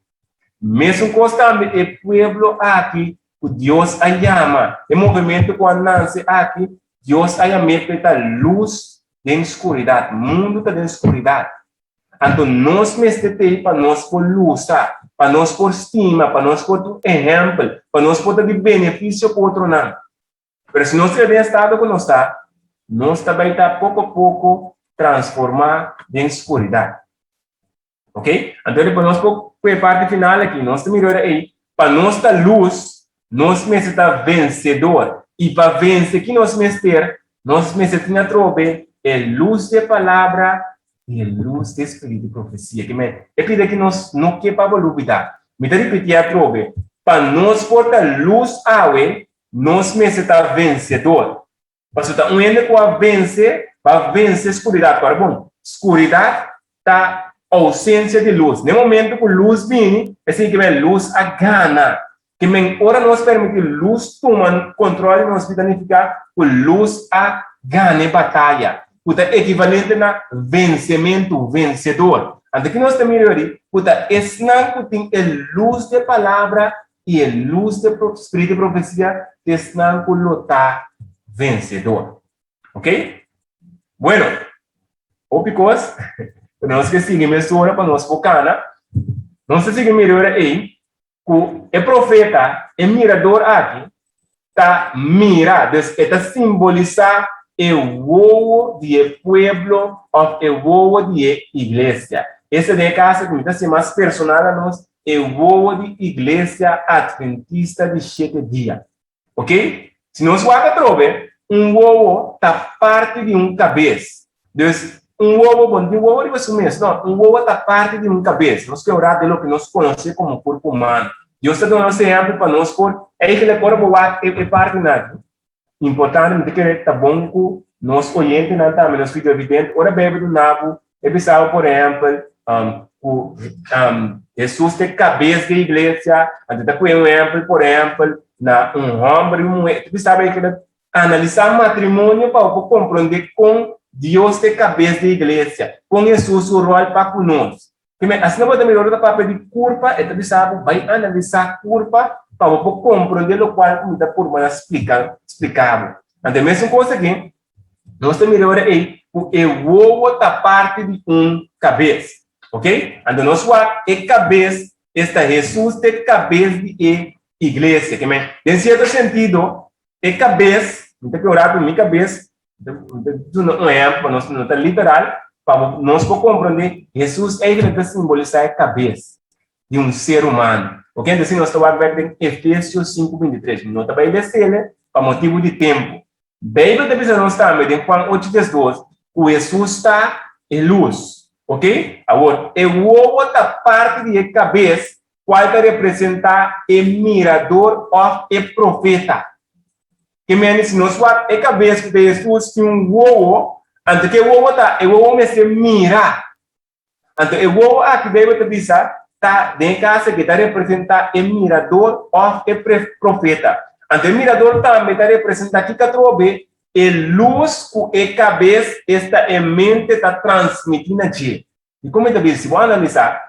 [SPEAKER 2] Mesun kos tambe e pueblo aki ku Dios a yama, e movementu ku a nanse aki, Dios a yam'é pa e ta lus den skuridat. Mundu ta den skuridat. Anto nos mester t'ei pa nos por lusa, pa nos por stima, pa nos por ta un ehèmpel, pa nos por ta di benefisio pa otronan. Pero si nos keda den e estado ku nos ta, nos ta bai ta poko poko transformá den skuridat. Ok? Anto pa nos por ku e parti final aki, nos ta mira ora ei, pa nos ta lus, nos mester ta vensedor. I pa vense ki nos mester? Nos mester tin atrobe e lus di e palabra i e lus di e spiritu di profesia. Ke men, e pida ki nos no ke pa bo lubida. Mi ta ripití atrobe, pa nos por ta lus awe, nos mester ta vensedor. Pasobra ta un hende ku a vense, pa vense skuridat. Kòrda bon, skuridat ta ousensia di lus. Na e momentu ku lus bini, esei ke men lus a gana. Ke men ora nos permití lus tuma kontrol di nos bida nifiká ku lus a gana e bataya, ku ta ekivalente na vensementu, vensedor. Anto ki nos ta mira yori? Ku ta esnan ku tin e lus di e palabra i e lus di e spiritu di profesia ta esnan ku lo ta vensedor. Ok? Bueno, hopi kos, pero nos ke sigui mesora pa nos por kana. Nos ta sigui mira ora ei ku e profeta, e mirador aki, ta mira, dus e ta simbolisá e wowo di e pueblo òf e wowo di e iglesia. Esta den e kaso ku mi ta hasi mas personal a nos, e wowo di Iglesia Atventista di Shete Dia. Ok? Si nos wak atrobe, un wowo ta parti di un kabes. Dus, un wowo, bo no tin wowo riba su mes, no. Un wowo ta parti di un kabes. Nos ke ora di loke nos konosé komo kurpo humano. Dios ta duna nos ehèmpel pa nos por, eigentlik ora bo wak e partinan aki, importante, mi ta kere ta bon ku nos oyentenan tambe, nos videovidente, ora Beibel duna bo, e bisa bo por ehèmpel, ku Hesus ta e kabes di e iglesia, anto ta pone un ehèmpel, por ehèmpel, na un hòmber i un muhé, ta bisa bo eigentlik Analisá matrimonio pa bo por komprondé kon Dios ta e kabes di e iglesia, kon Hesus su ròl pa ku nos. Primer, asina bo ta mira ora ta papia di kurpa, e ta bisa bo bai analisá kurpa pa bo por komprondé lokual ku mi ta purba na splika splika bo. Anto e mesun kos aki, nos ta mira ora ei ku e wowo ta parti di un kabes. Ok? Anto nos wak e kabes esta Hesus ta e kabes di e iglesia. Ke men, den sierto sentido, E kabes, mi ta kebra ku mi kabes, mi ta duna un ehèmpel pa nos no ta literal, pa nos por komprondé, Hesus eigentlik ta simbolisá e kabes di un ser humano. Ok, entonces si nos ta wak bèk den Efesios sinku bintitres, mi no ta bai lesele pa motibu di tempu. Beibel ta bisa nos tambe den Juan ocho diesdos ku Hesus ta e lus. Ok, awor e wowo ta parti di e kabes Cual ta representa e mirador of e profeta. Ke mende si nos wak e cabes cu ta Jesus tin un wowo, anto ke wowo ta? E wowo mester mira. Anto e wowo aki Bijbel ta bisa ta den e cas aki ta representa e mirador of e profeta. Anto e mirador tambe ta representa kico atrobe? E luz cu e cabes, esta e mente ta transmiti na dje. I kon mi ta bisa? Si bo analisá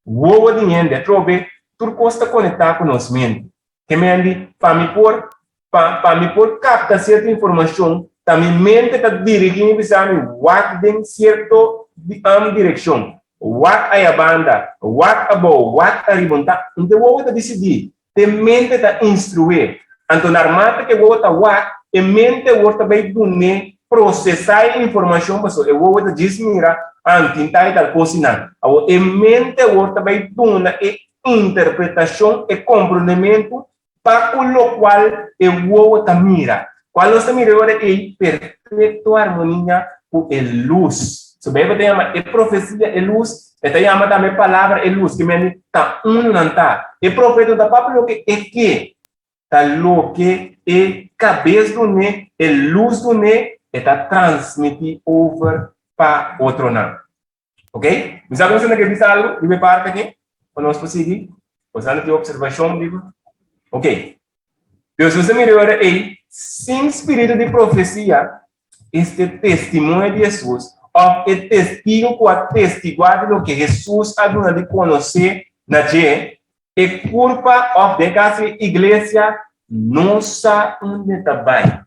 [SPEAKER 2] wowo di hende atrobe, tur kos ta konektá ku nos mente. Ke mendi, pa mi por pa pa mi por kapta sierto informashon, ta mi mente ta dirigí mi bisa mi wak den sierto direkshon, wak aya banda, wak abou, wak ariba. Un ta un te wowo ta disidí, te mente ta instrué. Anto narmate ke wowo ta wak, e mente wor ta bai dun'é. prosesá e informashon pasobra e wowo ta djis mira, ah, tin tal i tal kos i nan. Awor e mente awor ta bai duna e interpretashon, e komprondementu pa ku lokual e wowo ta mira. Kual nos ta mira e ora ei? Perfekto armonia ku e lus. So Beibel ta yama e profesia e lus, e ta yama tambe e palabra e lus, ke mende ta unu nan ta. E profeta no ta papia loke e ke, ta loke e kabes dun'é, e lus dun'é, e ta transmití over pa otronan. Ok? Mi sa ku nos ke bisa algu riba e parte aki, pa nos por sigui. Bo sa tin observashon riba? Ok. Dios nos a mira e ora ei, sin spiritu di profesia, este testimonio di Hesus, òf e testigu ku a testiguá di loke Hesus a duna di konosé na dje, e kurpa òf den kaso e iglesia no sa unda ta bai.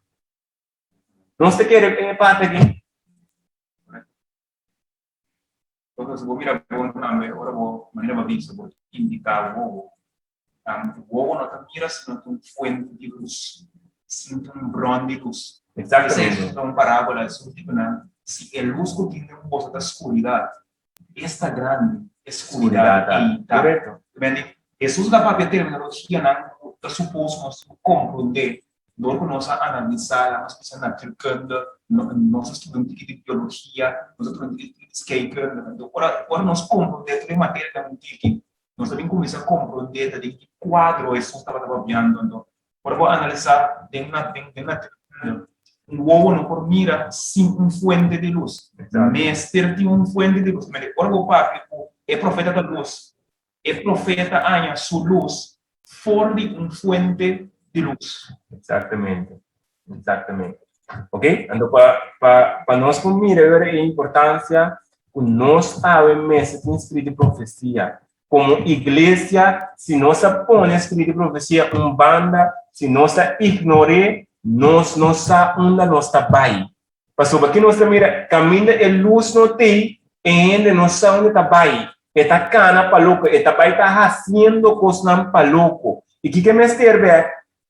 [SPEAKER 2] Nos ta kere e parte aki?
[SPEAKER 3] Entonces, bo mira bon tambe, ora bo, manera bo bisa, bo indica wowo. Wowo no ta mira sino ta un fuente di luz, sino ta un bron di luz.
[SPEAKER 2] Exactamente.
[SPEAKER 3] Esei ta un parábola, es un tipo nan, si e luz cu tin den boso ta scuridad, esta grandi e scuridad ei ta.
[SPEAKER 2] Correcto.
[SPEAKER 3] Jesus ta papia terminologianan cu ta supos nos tin cu comprende Dor ku nos a analisá, laga nos bisa natuurkunde, nos a studia un tiki di biologia, nos a studia un tiki di scheikunde. Anto ora ora nos komprondé tur e materianan un tiki, nos ta bin kuminsá komprondé ta den ki kuadro Hesus tabata papiando. Anto ora bo analisá den den natuurkunde, un wowo no por mira sin un fuente di lus. Mester tin un fuente di lus. Ora bo papia ku e profeta ta lus, E profeta haña su lus for di un fuente di lus.
[SPEAKER 2] Exactamente, exactamente. Ok, anto pa, pa, pa nos por mira awor e importancia cu nos awe mester tin spiritu di profecia. Como iglesia, si nos a pone spiritu di profecia un banda, si nos a ignor'é, nos no sa unda nos ta bai. Pasobra ki nos ta mira? Kaminda e lus no t'ei, e hende no sa unda ta bai. E ta kana pa loko, e ta bai ta hasiendo kosnan pa loko. I kiko e mester bèk?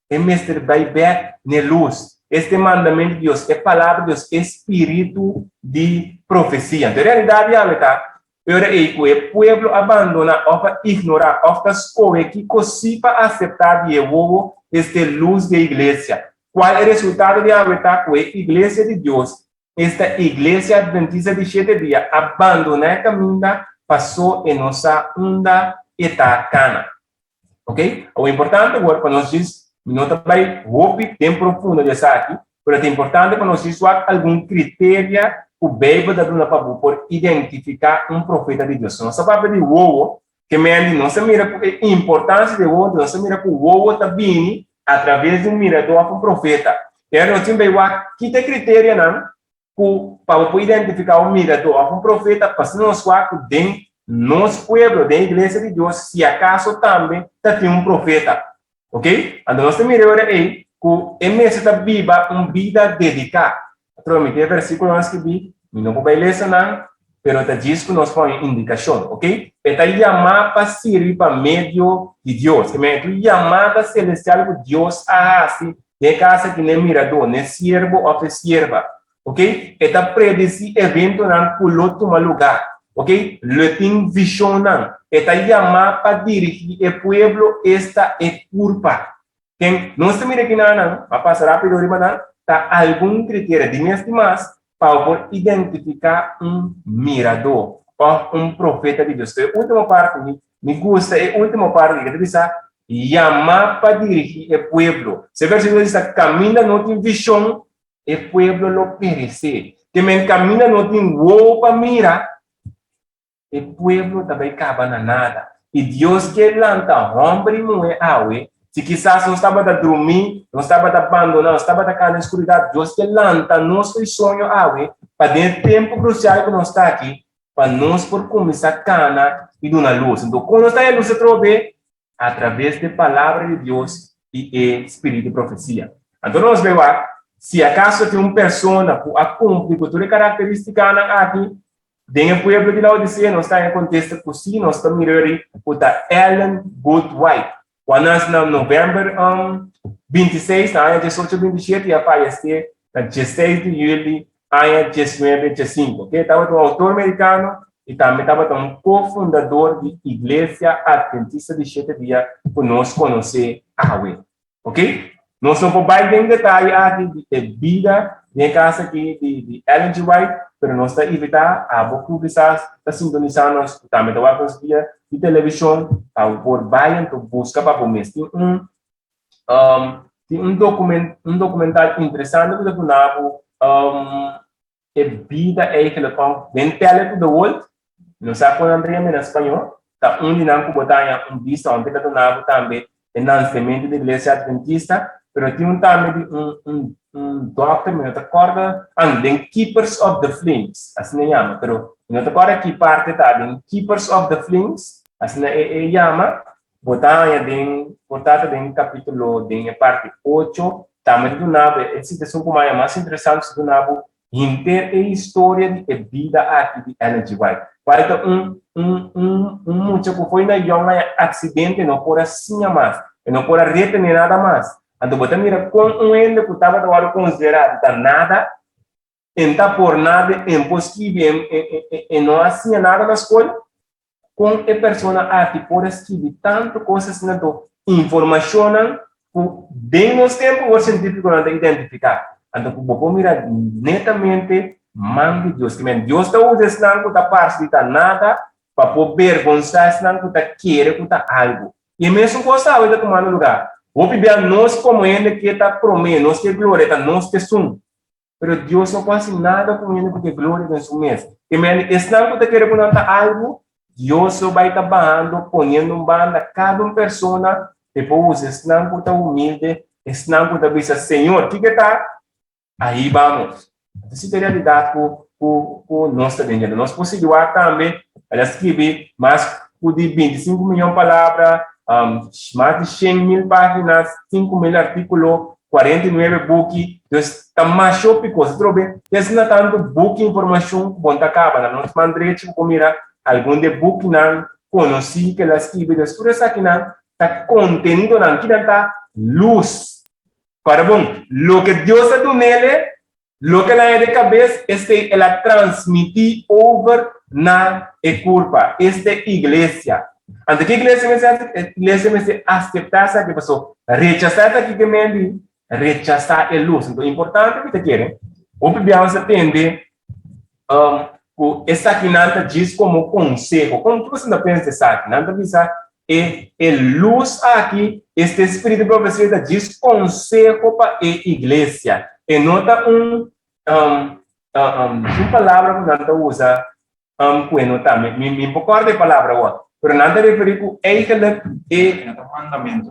[SPEAKER 2] E mester bai bèk n'e lus. Este mandamentu di Dios, e Palabra di Dios, e spiritu di profesia. Anto e realidat di awe ta, e ora ei ku e pueblo a bandoná òf a ignorá òf ta skohe kiko sí pa aseptá di e wowo, este lus di e iglesia. Cual e resultado di awe ta cu e Iglesia di Dios, esta Iglesia Adventista di Shete Dia, a bandona e caminda paso e no sa unda e ta cana. Ok? Awor importante awor pa nos djis, mi no ta bay hopi den profundo di esaki, pero ta importante pa nos djis wak algun criteria cu Bijbel ta duna pa bo por identifica un profeta di Dios. Nos ta papia di wowo, ke men di nos ta mira cu e importancia di wowo, nos ta mira cu wowo ta bini a traves di un miradó òf un profeta. E ora nos tin bai wak ki ta e kriterianan ku pa bo por identifiká un miradó òf un profeta, pa asina nos wak ku den nos pueblo, den iglesia di Dios, si akaso tambe ta tin un profeta. Oke? Anto nos ta mira e ora ei ku e mester ta biba un bida dediká. Atrobe mi tin e versíkulonan skibí, mi no por bai lesa nan, pero ta djis ku nos pone indikashon, ok? E ta yamá pa sirbi pa medio di Dios. Ke men, tur yamada selestial ku Dios a hasi den e kas aki n'e miradó, n'e siervo òf e sierva, ok? E ta predisí eventonan ku lo tuma lugá, ok? Lo e tin vishonnan. E ta yamá pa dirigí e pueblo, esta e kurpa. Ken nos ta mira kinanan, a pasa rápido riba nan, ta algun kriteria di mes di mas pa bo por identifiká un miradó òf un profeta di Dios. E último parti, mi, mi gusta e último parti ki ta bisa, yamá pa dirigí e pueblo. Se versíkulo ta bisa, kaminda no tin vishon, e pueblo lo peresé. Ke men kaminda no tin wowo pa mira, E pueblo ta bai kaba na nada. I Dios ke lanta hòmber i muhé awe, si kisas nos tabata drumí, nos tabata bandoná, nos tabata kana den skuridat, Dios ke lanta nos for di soño awe, pa den e tempu krusial ku nos ta aki, pa nos por kuminsá kana i duna lus. Anto, kon nos ta haña lus atrobe? Atraves di e Palabra di Dios i e spiritu di profesia. Anto nos bai wak, si akaso tin un persona ku a kumpli ku tur e karakterístikanan aki, Den e pueblo di Laodicea nos ta haña kontesta ku sí, nos ta mira ori ku ta Ellen Good White, ku a nase na novèmber 26 na aña 1827 i a fayesé na diesseis di juli aña diesnuebe diesinku. E tabata un outor merikano i tambe tabata un kofundador di Iglesia Adventista di Shete Dia ku nos konosé awe. Ok? Nos no por bai den detaye aki di e bida den e kas aki di di Ellen G. White, pero nos ta invitá abo ku kisas ta sintonisá nos ku tambe ta wak nos via di televishon pa bo por bai anto buska pa bo mes. Tin un um tin un document un documental interesante ku ta duna bo um e bida eigenlijk kon den Tell It to the World, no sa kon nan ta yama na spañó, ta un di nan ku bo ta haña un bista unda ta duna bo tambe e nansementu di Iglesia Adventista, pero tin un tambe di un un un dòkter, mi no ta kòrda, ah, den Keepers of the Flames, asina e yama, pero mi no ta kòrda ki parte ta, den Keepers of the Flames, asina e e yama, Bo ta haña den, por ta ta den capítulo, den e parti ocho, tambe ta duna bo e situacion cu maya mas interesante ta duna bo henter e historia di e bida aki di Ellen G. White. Cual ta un, un, un, un mucha cu foi na yong haña accidente, no por a siña mas, e no por a retene nada mas. Anto bo ta mira con un hende cu tabata wòrdu considera di ta nada, en ta por nada, en por skibi, en, en, en, en no a siña nada na scol, Kon e persona aki por a skibi tantu kos asina anto informashonnan ku den nos tempu awor sientífikonan ta identifiká? Anto ku bo por mira netamente man di Dios. Kimen Dios ta usa esnan ku ta parse di ta nada pa por bergonsá esnan ku ta kere ku ta algu. I e mesun kos awe ta tumando lugá. Hopi bia nos komo hende ke ta promé, nos ke gloria, ta nos ke sun. Pero Dios no por hasi nada ku hende ku ke gloria den su mes. Te mende esnan ku ta kere ku nan ta algu, Dios lo bai ta bahando, poniendo un banda kada un persona, e por usa esnan ku ta humilde, esnan ku ta bisa, Señor, kiko ta? Ahi bamos. Esei ta e realidat ku ku ku nos ta den dje. Nos por sigui wak tambe, el a skibi mas ku di bintisinku miyon palabra, mas di shen mil páginas, 5000 artíkulo, 49 buki, dus ta masha hopi kos. Atrobe, te asina tantu buki informashon ku bon ta kaba. Na nos man drechi bo por mira algun di e bukinan konosí ku el a skibi. Dus tur esakinan ta kontenidonan. Kinan ta lus. Kòrda bon, loke Dios a dun'el, loke el a haña den kabes, esei el a transmití over na e kurpa, esta iglesia. Anto ke iglesia mester hasi? E iglesia mester aseptá esaki, pasobra rechasá esaki ke men di rechasá e lus. Anto importante mi ta kere, hopi biaha nos ta tende ku esakinan ta djis komo konseho. Kon ki boso ta pensa esaki? Nan ta bisa e e lus aki, este spiritu di profesia ta djis konseho pa e iglesia. E no ta un un palabra ku nan ta usa ku e no ta. Mi mi mi por kòrda e palabra awor, pero nan ta referí ku eigenlijk e.
[SPEAKER 3] E no ta mandamentu.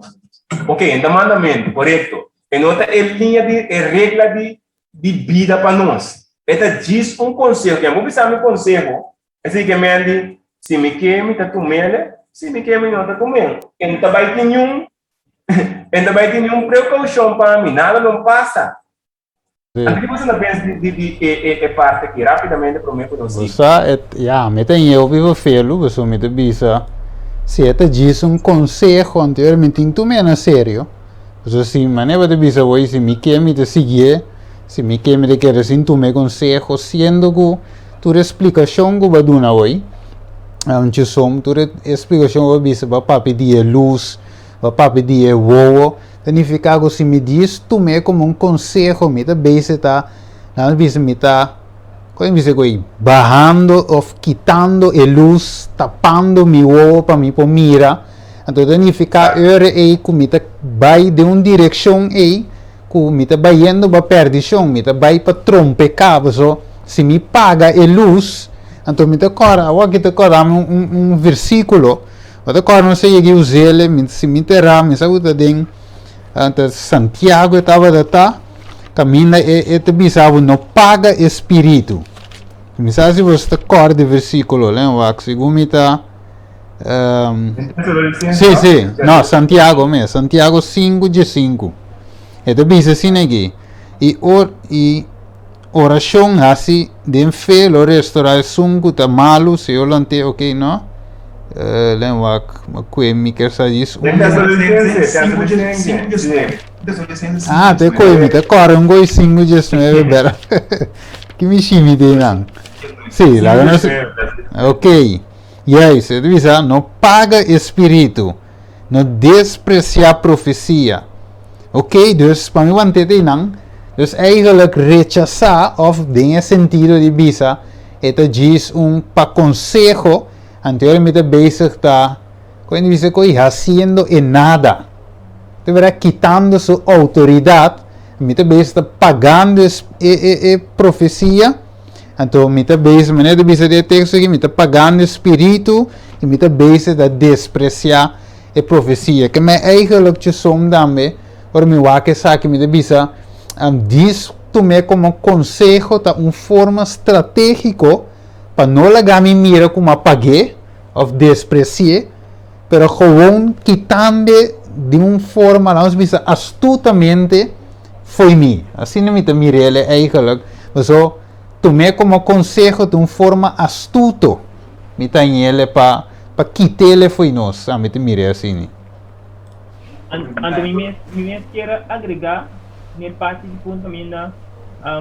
[SPEAKER 2] Ok, e no ta mandamentu, korekto. E no ta e liña di e regla di di bida pa nos. E ta djis un konseho. Ken bo bisa mi konseho? Esei ke men di, si mi ke mi ta tum'el, si mi ke mi no ta tum'el. E no ta bai tin niun, e no ta bai tin niun prekoushon pa mi, nada lo pasa. Anto ki boso ta pensa di di di e e e parti aki? Rapidamente promé ku nos sigui.
[SPEAKER 1] Bo sa, e, ya, mi ta ñe hopi verfelu, pasobra mi ta bisa, si e ta djis un konseho, anto ora mi tin tum'é na serio. Pasobra si manera bo ta bisa hoy, si mi ke mi ta siguié, si mi ke mi ta kere sin tuma e konseho, siendo ku tur e splikashon ku bo a duna hoy, Chisom, tur e splikashon ku bo a bisa, bo a papia di e lus, bo a papia di e wowo, ta nifiká ku si mi djis tum'é komo un konseho, mi ta bese ta, nan ta bisa mi ta, kon mi bisa ku ei, bahando òf kitando e lus, tapando mi wowo pa mi por mira. Anto ta nifiká ora ei ku mi ta bai den un direkshon ei ku mi ta bayendo pa pèrdishon, mi ta bai pa trompeká, paso si mi paga e lus, anto mi ta kòrda, awor aki ta kòrda mi un un versíkulo, bo ta kòrda nos a yega us'el, mi si mi ta erá mi sa ku ta den Santiago e tabata ta, kaminda e e ta bisa bo no paga e spiritu, mi sa si boso ta kòrda e versíkulo, lei wak, segun mi ta. Sí, sí. No, Santiago mes. Santiago 5, 5. E ta bisa asina aki. I, or, i orashon hasi den fe lo restorá esun ku ta malu, Señor lant'é, ok, no? Uh, len wak, ma kue mi ker sa djis un. Ah, te koi mi te kore un goi 5 19 bera. Ki mi shimi te nan. Sí, laga nos. Ok. Juist, het bisa no paga espiritu, no desprecia profecia. Ok, dus pa mi wante te nan, dus eigenlijk rechasa of den e sentido di bisa, e ta djis un pa conseho, anterior mi ta bezig ta Koe di bisa koe haciendo e nada. Te verá kitando su autoridad, mi ta bezig ta pagando e, e, e profecia, anto mi ta bezig, manera ta bisa den e texto aki, mi ta pagando e spiritu y mi ta bezig ta desprecia e profecia. Ke men eigenlijk chusom tambe, ora mi wak esaki mi ta bisa, um, dis tum'é como conseho ta un forma strategico pa no laga mi mira ku m'a pag'é, of despreci'é, pero gewoon kitand'e di un forma, laat nos bisa, astutamente fo'i mi. Asina mi ta mir'el eigenlijk. Paso, tum'é como conseho di un forma astuto mi ta hañ'el pa pa kit'el fo'i nos. Ami ta mir'é asina.
[SPEAKER 4] Anto mi mes mi mes kier agregá n'e parti di punto kaminda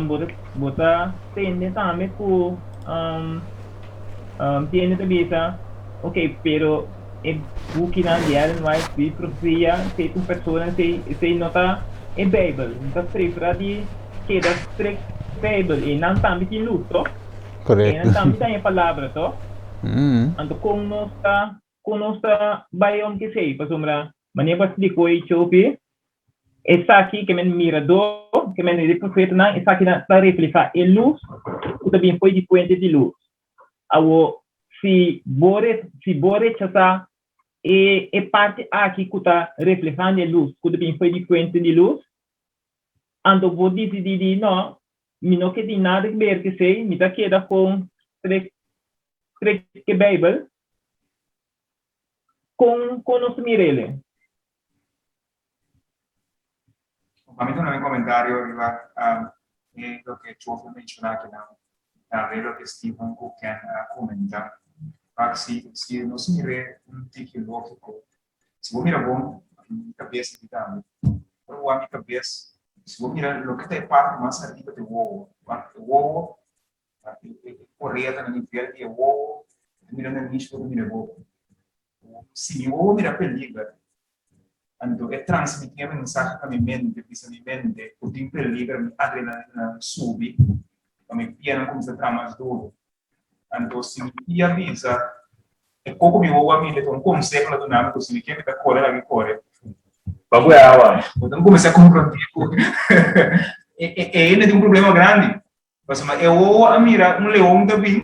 [SPEAKER 4] bo ta bo ta tende tambe ku Tiende ta bisa, Ok, pero e bukinan di Ellen White di profesia, esei ta un persona, esei, esei no ta e Bijbel. Mi ta prefera di keda strikt Bijbel. E nan tambe tin lus, toh? E nan tambe ta e palabra, toh? Anto kon nos ta, kon nos ta bai om ku esei? Pasobra manera bo a splikó ei chopi, Esaki ke men miradó, ke men di profetanan, esakinan ta reflehá e lus ku ta bin fo'i di fuente di lus. Awor, si bo si bo rechasá e e parti aki ku ta reflehando e lus ku ta bin fo'i di fuente di lus, anto bo disidí di, No, mi no ke tin nada ke ber ku esei, mi ta keda kon strek strek ke Beibel. Kon kon nos ta mira el'e?
[SPEAKER 3] Pa mi duna mi comentario riba e loke Chofi a menciona akinan, tambe loke Steven cu Ken a comenta. Pak si si nos mir'é un tiki logico, si bo mira bon, mi cabes aki tambe, ora bo wak mi cabes, si bo mira loke ta e parti mas ariba ta e wowo, e wowo E korea ta na nivel di e wowo, e ta mira na nish bo ta mira e boka. Si mi wowo mira peliger, anto e transmití e mensahe pa mi mente, bisa mi mente ku tin peliger, mi adrenalina subi, pa mi pianan kuminsá traha mas duru. Anto si mi pia bisa e koko mi wowo a mira ta un konseho la duna mi ku si mi ke mi ta kore laga e kore.
[SPEAKER 2] Pa ku e awa.
[SPEAKER 3] Bo ta kuminsá konfront'é ku e hende tin un problema grandi. Pasobra e wowo a mira un leon ta bin,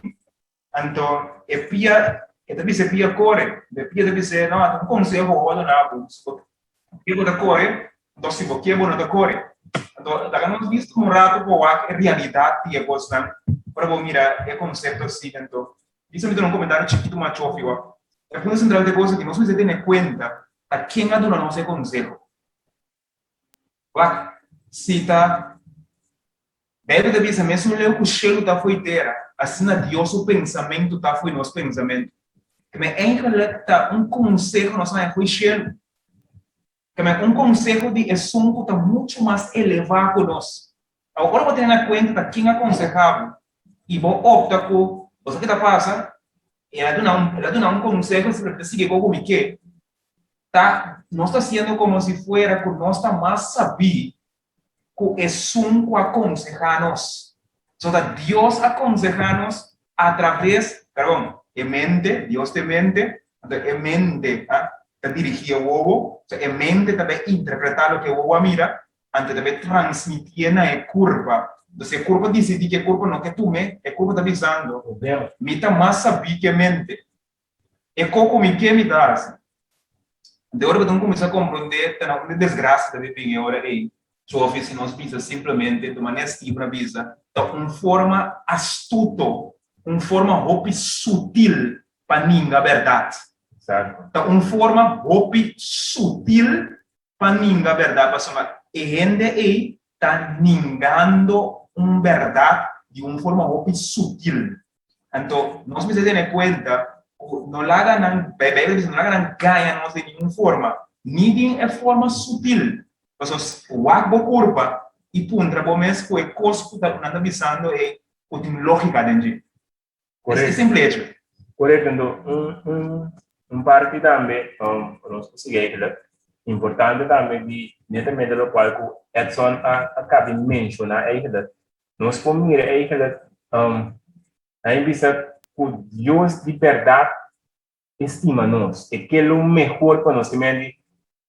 [SPEAKER 3] anto e pia, e ta bisa e pia kore. E pia ta bis'é, No, ta un konseho wowo a duna bo, si bo ke bo ta kore, anto si bo ke bo no ta kore. Anto laga nos bisto un rato pa wak e realidat di e kosnan, ora bo mira e konsepto asina. Anto, bisa mi duna un komentario chikitu mas chofi wak. E punto sentral di e kos aki, nos mester tene kuenta ta ken a duna nos e konseho. Wak, si ta Beibel ta bisa mesun leu ku shelu ta fo'i tera, asina Dios su pensamentu ta fo'i nos pensamentu. Keme eigenlik ta un konseho nos haña fo'i shelu. Keme un konseho di esun ku ta muchu mas elevá ku nos. Awor ora bo tene na kuenta ta ken a konsehá bo i bo opta ku bo sa ke ta pasa, el a duna un el a duna un konseho si ta sigui ku mi ke, ta nos ta hasiendo komo si fuera ku nos ta mas sabí ku esun ku a konsehá nos. So ta Dios a konsehá nos a traves, perdon, e mente, Dios ta e mente, anto e mente ta dirigí e wowo, so e mente ta bai interpretá loke e wowo a mira, anto e ta bai transmitié na e kurpa. Entonces si e kurpa disidí ku e kurpa no ke tum'é, e kurpa ta bisando, Mi ta mas sabí ku e mente. E koko mi ke mi ta hasi. Anto e ora ku ta kuminsá komprondé ta na unda desgrasia ta bin e ora ei. Sofi, si nos bisa simplemente, ta manera Steven a bisa, ta un forma astuto, un forma hopi sutil pa ninga bèrdat. Ta un forma hopi sutil pa ninga bèrdat, pasobra e hende ei ta ningando un bèrdat di un forma hopi sutil. Anto, nos mester tene kuenta ku no laga nan, Beibel ta bisa, no laga nan gaña nos den ningun forma, ni den e forma sutil. Pasobra wak bo kurpa i puntra bo mes ku e kos ku ta nan ta bisando ei ku tin lógika den dje.
[SPEAKER 2] Korekto.
[SPEAKER 3] E simple hecho.
[SPEAKER 2] Korekto, anto un un un parti tambe um nos por sigui eigenlijk importante tambe di netamente lokual ku Edson a a kabi menshoná eigenlijk nos por mira eigenlijk um a bisa ku Dios di bèrdat E stima nos. E ke lo mehor pa nos. Kimen di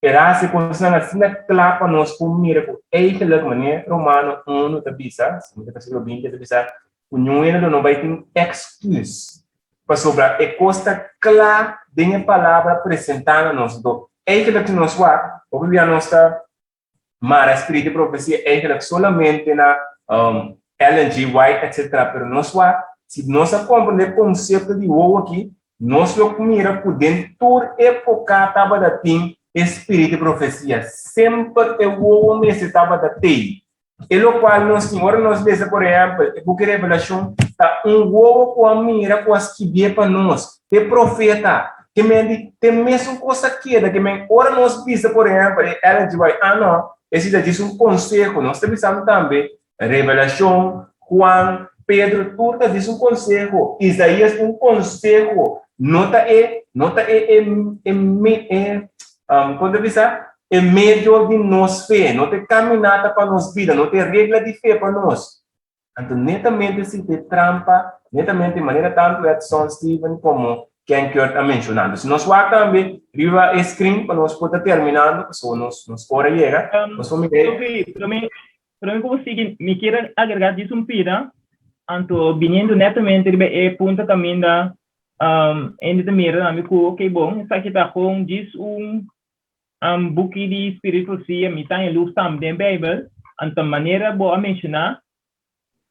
[SPEAKER 2] El a hasi kosnan asina kla pa nos por mira ku eigenlijk manera Romano unu ta bisa, si mi ta versíkulo binti e ta bisa ku niun hende lo no bai tin èksküs pasobra e kos ta kla den e palabra presentá na nos. Anto eigenlijk si nos wak, hopi bia nos ta mara spiritu di profesia eigenlijk solamente na Ellen G. White etc. Pero nos wak, si nos a comprende e concepto di wowo aki, nos lo mira cu den tur epoca tabata tin e spiritu di profesia. Semper e wowo mester tabata tei. E locual nos tin, ora nos lesa por ehempel e buki Revelacion, ta un wowo cu a mira cu a skibié pa nos, e profeta. Ke men di, te mesun kos a keda, ke men ora nos bisa, por ehempel, e Ellen G. White, ah no, esei ta djis un konseho, nos ta bisando tambe, Revelashon, Juan, Pedro, tur ta djis un konseho, Isaías un konseho, no ta e, no ta e, e, e, e, kon ta bisa? E medio di nos fe, no ta e kaminata pa nos bida, no ta e regla di fe pa nos. Anto netamente si ta e trampa, netamente manera tantu Edson Steven komo Ken Kurt a menshoná. Anto si nos wak tambe riba e screen pa nos por ta terminando, pasobra nos nos ora yega, nos por mira e.
[SPEAKER 4] Sophie, prome prome ku bo sigui, mi kier agregá djis un pida, anto biniendo netamente riba e punto kaminda hende ta mira tambe ku ok bon esaki ta kon djis un buki di spiritu profesia mi ta haña lus tambe den Beibel. Anto manera bo a menshoná,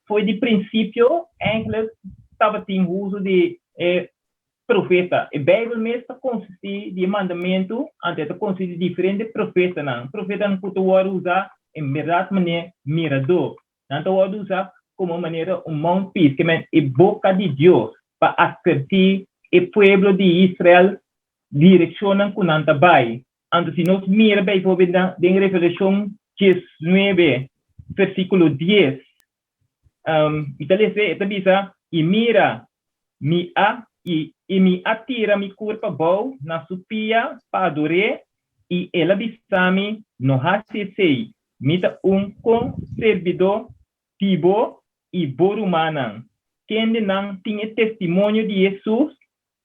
[SPEAKER 4] for di prinsipio eindelijk tabatin uso di e profeta. E Beibel mes ta konsistí di e mandamentu, anto e ta konsistí di diferente profetanan, profetanan ku ta wòrdu usá en bèrdat manera miradó. Nan ta wòrdu usá komo manera un mouthpiece, ke men e boka di Dios, pa atvertí e pueblo di Israel direkshonnan ku nan ta bai. Anto si nos mira bijvoorbeeld den Revelashon diesnuebe versíkulo dies, mi ta lesa e ta bisa, I mira, mi a i i mi a tira mi kurpa bou na su pia pa ador'é, i el a bisa mi, No hasi esei, mi ta un konserbidó di bo i bo rumannan, kendenan tin e testimonio di Hesus.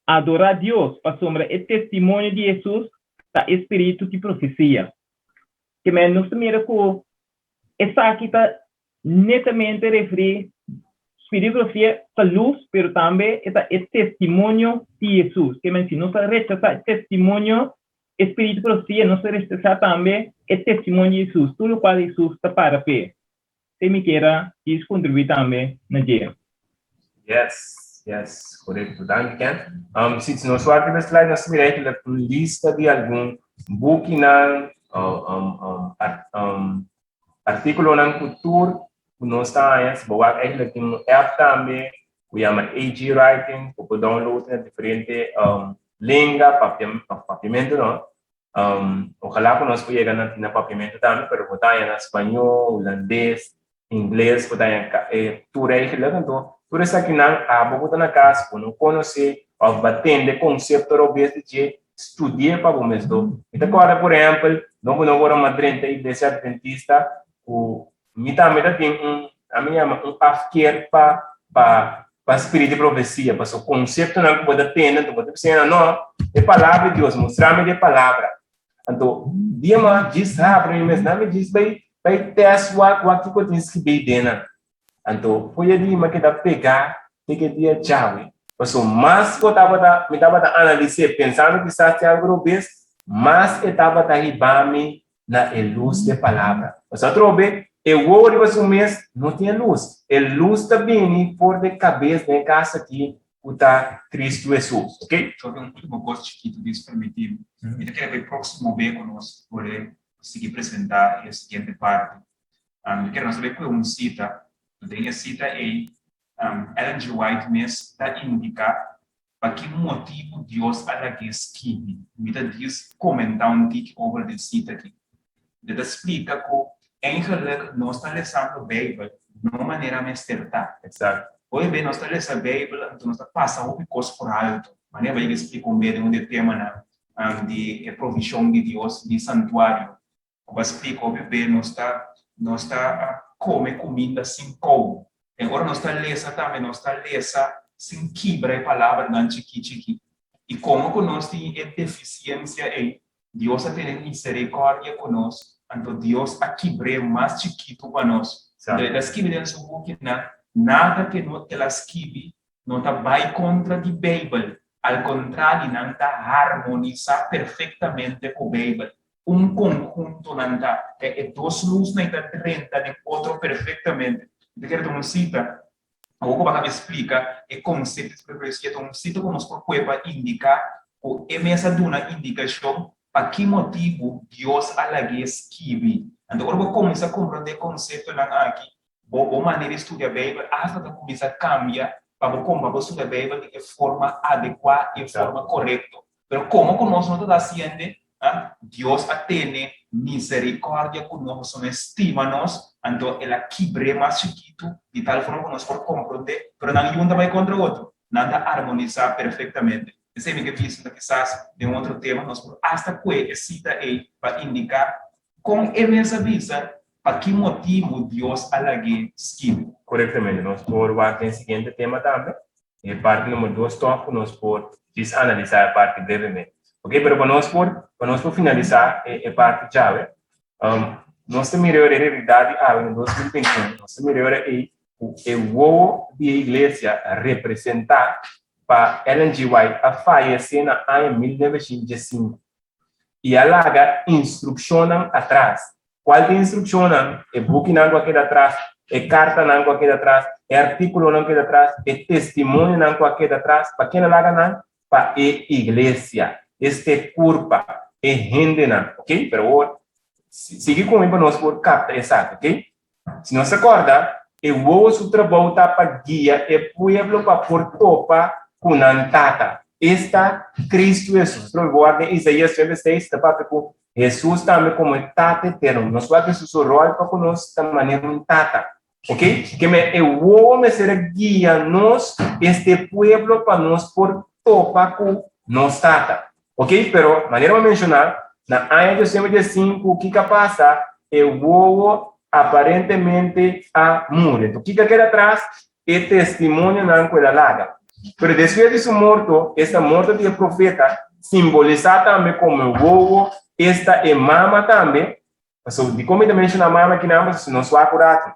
[SPEAKER 4] Adorá Dios, pasobra e testimonio di Hesus ta e spiritu di profesia. Ke men nos ta mira ku esaki ta netamente referí spiritu di profesia ta lus, pero tambe e ta e testimonio di Hesus. Ke men si nos ta rechasá e testimonio, e spiritu di profesia, nos ta rechasá tambe e testimonio di Hesus, tur lokual Hesus ta para p'e. Si mi kier a djis contribui tambe na dje.
[SPEAKER 2] Yes, yes, korekto. Danki Ken. Um, si nos wak riba e slide nos ta mira eigenlijk un lista di algun bukinan, um, um, art, um, artíkulonan ku tur ku nos ta haña. Si bo wak eigenlijk tin un app tambe ku yama AG Writing, ku bo por download na diferente um, lenga, papia, papiamentu no. Um, ojalá ku nos por yega na na papiamentu tambe, pero bo ta haña na spañó, hulandes, ingles, bo ta haña e tur eigenlijk. Anto, tur esakinan abo ku ta na kas, bo no konosé òf bo a tende konsepto robes di dje, studi'é pa bo mes do. Mi ta kòrda por ehèmpel, no ku no wòrdu mas drenta iglesia adventista, ku Mi tambe ta tin un, ami yama un afkeer pa, pa, pa spirit di profesia, pasobra konseptonan ku bo ta tende, anto bo ta bisa, no, e palabra di Dios, mustra mi di e palabra. Anto, dia mi a djis habri mi mes, nan mi djis bai, bai test wak, wak kiko tin skibí den nan. Anto, fo'i e dia mi a keda pegá te ke dia djawe. Pasobra mas ku tabata, mi tabata analis'é, pensando kisas tin algu robes, mas e tabata hiba mi na e lus di e palabra. Pasobra atrobe, e wowo riba su mes no tin e lus. E lus ta bini for di e kabes den e kas aki ku ta Kristu Hesus. Ok?
[SPEAKER 3] Só tin un último kos chikitu, Dios permití mi. Mi ta kere pa e próksimo be ku nos por sigui presentá e siguiente parti. Mi ta kere nos ta bai kue un sita. Den e sita ei, Ellen G. White mes ta indiká Pa ki motibu Dios a lag'é skibi? Mi ta djis komentá un tiki over di e sita aki. E ta splika ku eigenlijk nos ta lesando Beibel no manera mester ta.
[SPEAKER 2] Exacto.
[SPEAKER 3] Hopi be nos ta lesa Beibel anto nos ta pasa hopi kos por alto. Manera bai ke splika un be den un di e temanan di e provishon di Dios di santuario. Ku a splika hopi be nos ta nos ta kome kuminda sin kou. En ora nos ta lesa tambe nos ta lesa sin kibra e palabranan chikí chikí. I komo ku nos tin e defisiensia ei, Dios a tene misericordia ku nos, anto Dios a kibr'é mas chikitu pa nos. Anto e ta skibi den su bukinan, nada ke no el a skibi no ta bai kontra di Beibel, al kontrali nan ta harmonisá perfektamente ku Beibel. Un konhunto nan ta, ke e dos lusnan ei ta drenta den otro perfektamente. Mi ta kere ta un sita, awor ku bo a kaba splika e konsepto di profesia, ta un sita ku nos por kohe pa indiká ku e mes a duna indikashon pa ki motibu Dios a lag'é skibi. Anto ora bo kuminsá komprondé e konseptonan aki, Bo bo manera di studia Beibel asta ta kuminsá kambia pa bo kon pa bo studia Beibel di e forma adekuá i e forma korekto. Pero komo ku nos no ta ta hasiende, Dios a tene miserikòrdia ku nos pasobra e stima nos, anto el a kibr'é mas chikitu di tal forma ku nos por komprondé. Pero nan yun ta bai kontra otro, nan ta armonisá perfektamente. Esei mi ke bisa ta kisas den un otro tema nos por asta kue e sita ei pa indiká kon e mes a bisa Pa ki motibu Dios a lag'é skibi?
[SPEAKER 2] Korektamente, nos por wak den siguiente tema tambe, e parti number dos tòg ku nos por djis analisá e parti brevemente. Oke, pero pa nos por pa nos por finalisá e e parti djawe, nos ta mira ora e realidat di awe na 2021, nos ta mira ora ei ku e wowo di e iglesia representá pa Ellen G. White a fayesé na aña 1915. i a laga instrukshonnan atras. Kual ta e instrukshonnan? E bukinan ku a keda atras, e kartanan ku a keda atras, e artíkulonan ku a keda atras, e testimonionan ku a keda atras. Pa ken a laga nan? Pa e iglesia, este kurpa, e hendenan. Ok, pero awor, sigui ku mi pa nos por kapta esaki, ok? Si nos ta kòrda, e wowo su trabou ta pa guia e pueblo pa por topa ku nan Tata, esta, Kristu Hesus. Nos lo wak den Isaías 36 ta papia ku Hesus tambe komo e Tata eterno. Nos wak Hesus su ròl pa ku nos ta manera un tata. Oke? Ke men e wowo mester a guia nos, este pueblo, pa nos por topa ku nos Tata. Ok, pero manera bo a menshoná, na aña 205 kiko a pasa? E wowo aparentemente a muri. Enton kiko a keda atras? E testimonionan ku el a laga. Pero despues di su morto, esta morto di e profeta, simbolisá tambe komo e wowo, esta e mama tambe, Pasobra dikon mi ta menshoná mama akinan? Pasobra si nos wak un ratu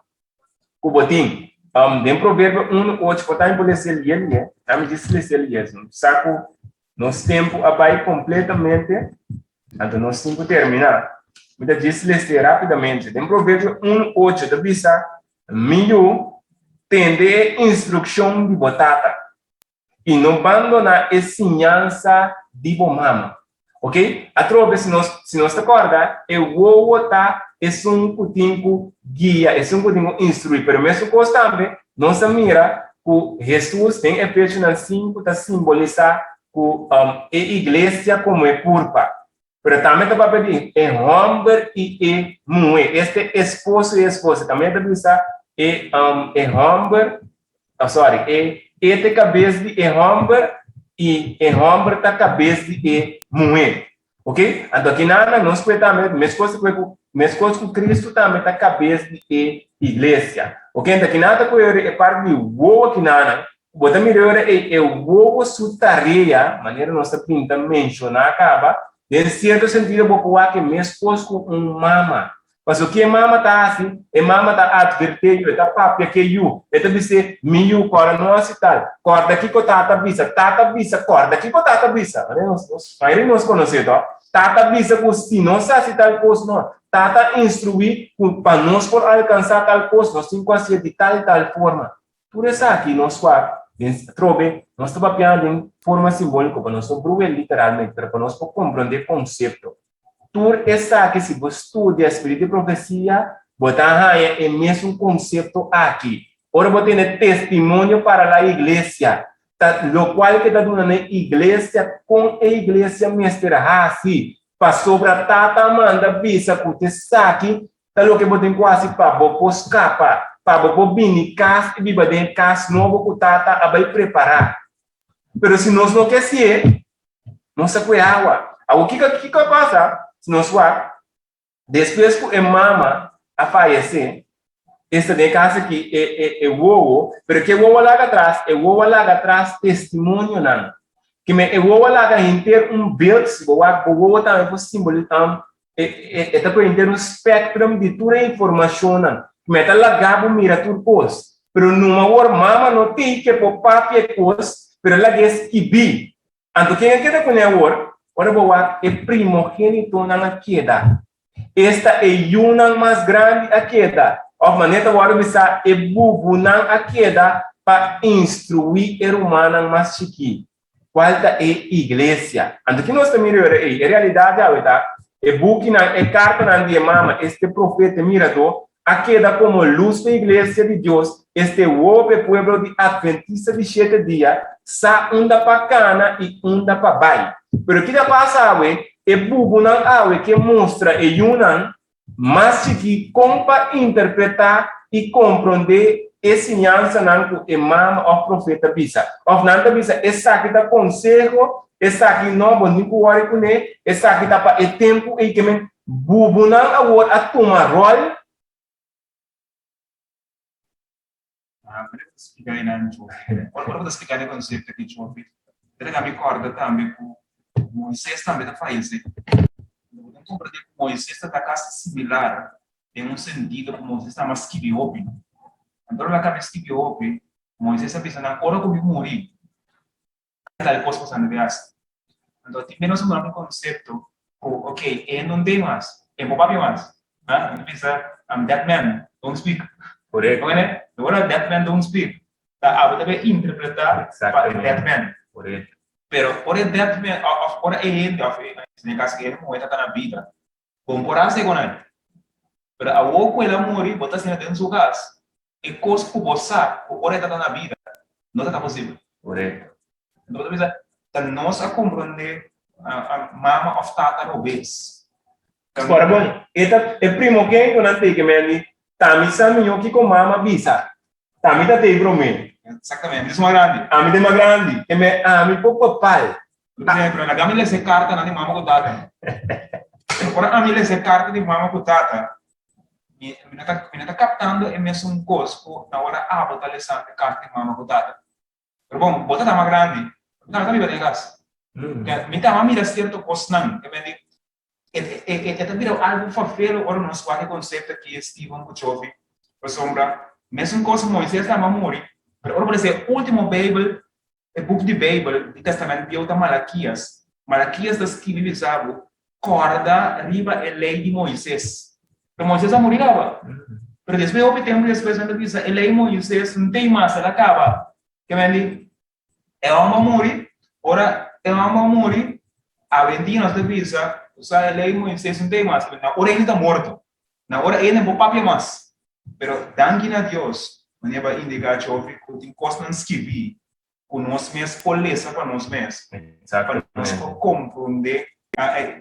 [SPEAKER 2] ku bo tin den Proverbio unu ocho por tambe por lesa el yel ye, tambe djis lesa el ye. Sa ku nos tempu a bai kompletamente, anto nos tin ku terminá. Mi ta djis lesa rápidamente. Den Proverbio unu ocho ta bisa, Mi yu, tende e instrukshon di bo tata. I no bandoná e siñansa di bo mama. Ok? Atrobe, si nos, si nos ta kòrda, e wowo ta esun ku tin ku guia, esun ku tin ku instruí. Pero mesun kos tambe, nos a mira ku Hesus den Efesionan sinku ta simbolisá ku e iglesia komo e kurpa. Pero tambe ta papia di e hòmber i e muhé, este esposo i esposa. Tambe ta bisa e, e hòmber, oh sorry, e, e ta e kabes di e hòmber i e hòmber ta kabes di e muhé. Ok? Anto aki nan nos puede tambe, meskos ku, meskos ku Kristu tambe ta kabes di e iglesia. Ok? Anto aki nan ta kohe e parti di wowo aki nan, Bo ta mira ora ei e wowo su tarea, manera nos ta pinta menshoná kaba, den sierto sentido bo por wak e meskos ku un mama. Pasobra ke e mama ta hasi? E mama ta atverté yu, e ta papia ku e yu, e ta bis'é, Mi yu, kòrda no hasi tal, kòrda kiko tata bisa, tata bisa, kòrda kiko tata bisa. Manera nos, nos, mayoria di nos konosé tò? Tata bisa ku si nos hasi tal kos no. Tata instruí ku pa nos por alkansá tal kos nos tin ku hasié di tal i tal forma. Tur esaki nos wak den atrobe nos ta papia den forma simbóliko pa nos no bruh'é literalmente, pero pa nos por komprondé konsepto. Tur esaki si bo studia Spiritu di Profesia bo ta haña e mesun konsepto aki. Ora bo tene testimonio para la iglesia, ta lokual ke ta duna na e iglesia kon e iglesia mester hasi. Pasobra Tata a manda bisa ku t'esaki ta loke bo tin ku hasi pa bo por skapa, pa bo por bini kas i biba den e kas nobo ku Tata a bai prepará. Pero si nos no ke hasié, nos ta kue awa. Awor kiko kiko a pasa si nos wak despues ku e mama a fayesé, esta den e kas aki e e e wowo, pero ke wowo a laga atras? E wowo a laga atras testimonionan. Kime e wowo a laga henter un beeld, si bo wak bo wowo tambe por simbolisá e e e ta por henter un spectrum di tur e informashonnan. Kime e ta laga bo mira tur kos. Pero numa awor mama no tin ke por papia e kos, pero e lag'é skibí. Anto ken a keda kuné awor? Ora bo wak e primogénitonan a keda. Esta e yunan mas grandi a keda, òf manera ta wòrdu bisá, e bubunan a keda pa instruí e rumannan mas chikí, kual ta e iglesia. Anto ki nos ta mira ora ei? E realidat awe ta, e bukinan, e kartanan di e mama, este profeta, e miradó, a keda komo lus pa e iglesia di Dios, este wowo pa e pueblo di Adventista di Shete Dia, sa unda pa kana i unda pa bai. Pero ki ta pasa awe? E bubunan awe ke mustra e yunan mas chikí kon pa interpretá i komprondé e siñansanan ku e mama òf profeta bisa. Òf nan ta bisa, Esaki ta konseho, esaki no, bo ni ku wòri kuné, esaki ta pa e tempu ei. Ke men bubunan awor a tuma ròl.
[SPEAKER 3] Ah, pero ta splika einan, Jofi. Ora bo ta splika e konsepto aki, Jofi, ta laga mi kòrda tambe ku Moisés tambe ta fayesé. Bo ta komprendé ku Moisés ta ta kasi similar den un sentido ku Moisés ta ama skibi hopi. Anto ora el a kaba skibi hopi, Moisés a bisa nan, Ora ku mi muri, tal kos pasando di hasi. Anto tin menos un un konsepto ku ok, e no tin mas, e por papia mas. Ha? Nan ta bisa, I'm dead man, don't speak.
[SPEAKER 2] Korekto.
[SPEAKER 3] Oké, ora dead man don't speak, ta abo ta bay interpretá pa e dead man.
[SPEAKER 2] Korekto.
[SPEAKER 3] Pero ora e dead man, òf ora e hende, òf den e kaso e hende muhé ta ta na bida, bo no por hasi kon nan. Pero awor ku el a muri, bo ta asina den su kas, E kos ku bo sa ku ora e ta ta na bida no ta ta posibel.
[SPEAKER 2] Korekto.
[SPEAKER 3] Enton bo ta bisa, ta nos a komprondé mama òf tata robes.
[SPEAKER 2] Ora bon, e ta e primogenito nan tei ke men di, Ta mi sa mihó kiko mama bisa. Ta mi ta tei promé.
[SPEAKER 3] Eksaktamente, mi ta suma grandi.
[SPEAKER 2] Ami ta e mas grandi. Ke men ami por papal.
[SPEAKER 3] Por ehemplo, laga mi lesa e kartanan di mama ku tata. Pero ora ami lesa e karta di mama ku tata, Mi no ta, mi no ta kaptando e mesun kos ku na ora abo ta lesando e karta di mama ku tata. Pero bon, bo ta mas grandi, mi tambe ta biba den e kas. Mi tambe a mira sierto kosnan, e men di, e, e, e ta bira algu fafelo ora nos wak e konsepto aki, Steven ku Chofi, pasobra mesun kos Moises tambe a muri, pero ora bo lesa e ultimo Beibel, E buk di Beibel di Testament Bieu ta Malakias. Malakias ta skibi bisa bo, Kòrda riba e lei di Moises. Pero Moises a muri kaba. Pero despues hopi tempu despues nan ta bisa e lei di Moises no tin mas, el a kaba. Ke men di, e hòmber a muri, ora e hòmber a muri, awendia nos ta bisa, bo sa e lei di Moises no tin mas, na ora hende ta morto, na ora hende no por papia mas. Pero danki na Dios, manera bo a indiká, Geoffrey, ku tin kosnan skibí ku nos mes por lesa pa nos mes, pa nos por komprondé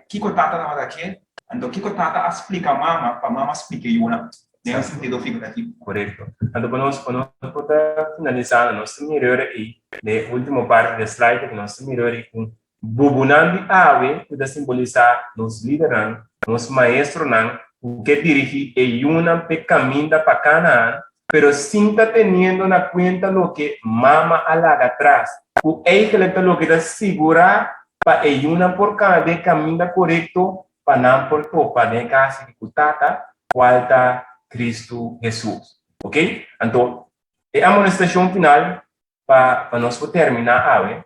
[SPEAKER 3] kiko tata tabata ke, anto kiko tata a splika mama pa mama splika e yunan, den un sentido figurativo.
[SPEAKER 2] Korekto. Anto pa nos pa nos por ta finalisando, nos ta mira ora ei, den e último parti di e slide aki, nos ta mira ora ei ku Bubunan di awe ku ta simbolisá nos lidernan, nos maestronan ku ke dirigí e yunan p'e kaminda pa Kanaan, pero sin ta teniendo na kuenta loke mama a laga atras, ku eigelijk ta loke ta sigurá pa e yunan por kana den e kaminda korekto pa nan por topa den e kas di ku Tata, kual ta Kristu Hesus. Oke? Anto, e amonestashon final pa nos por terminá awe,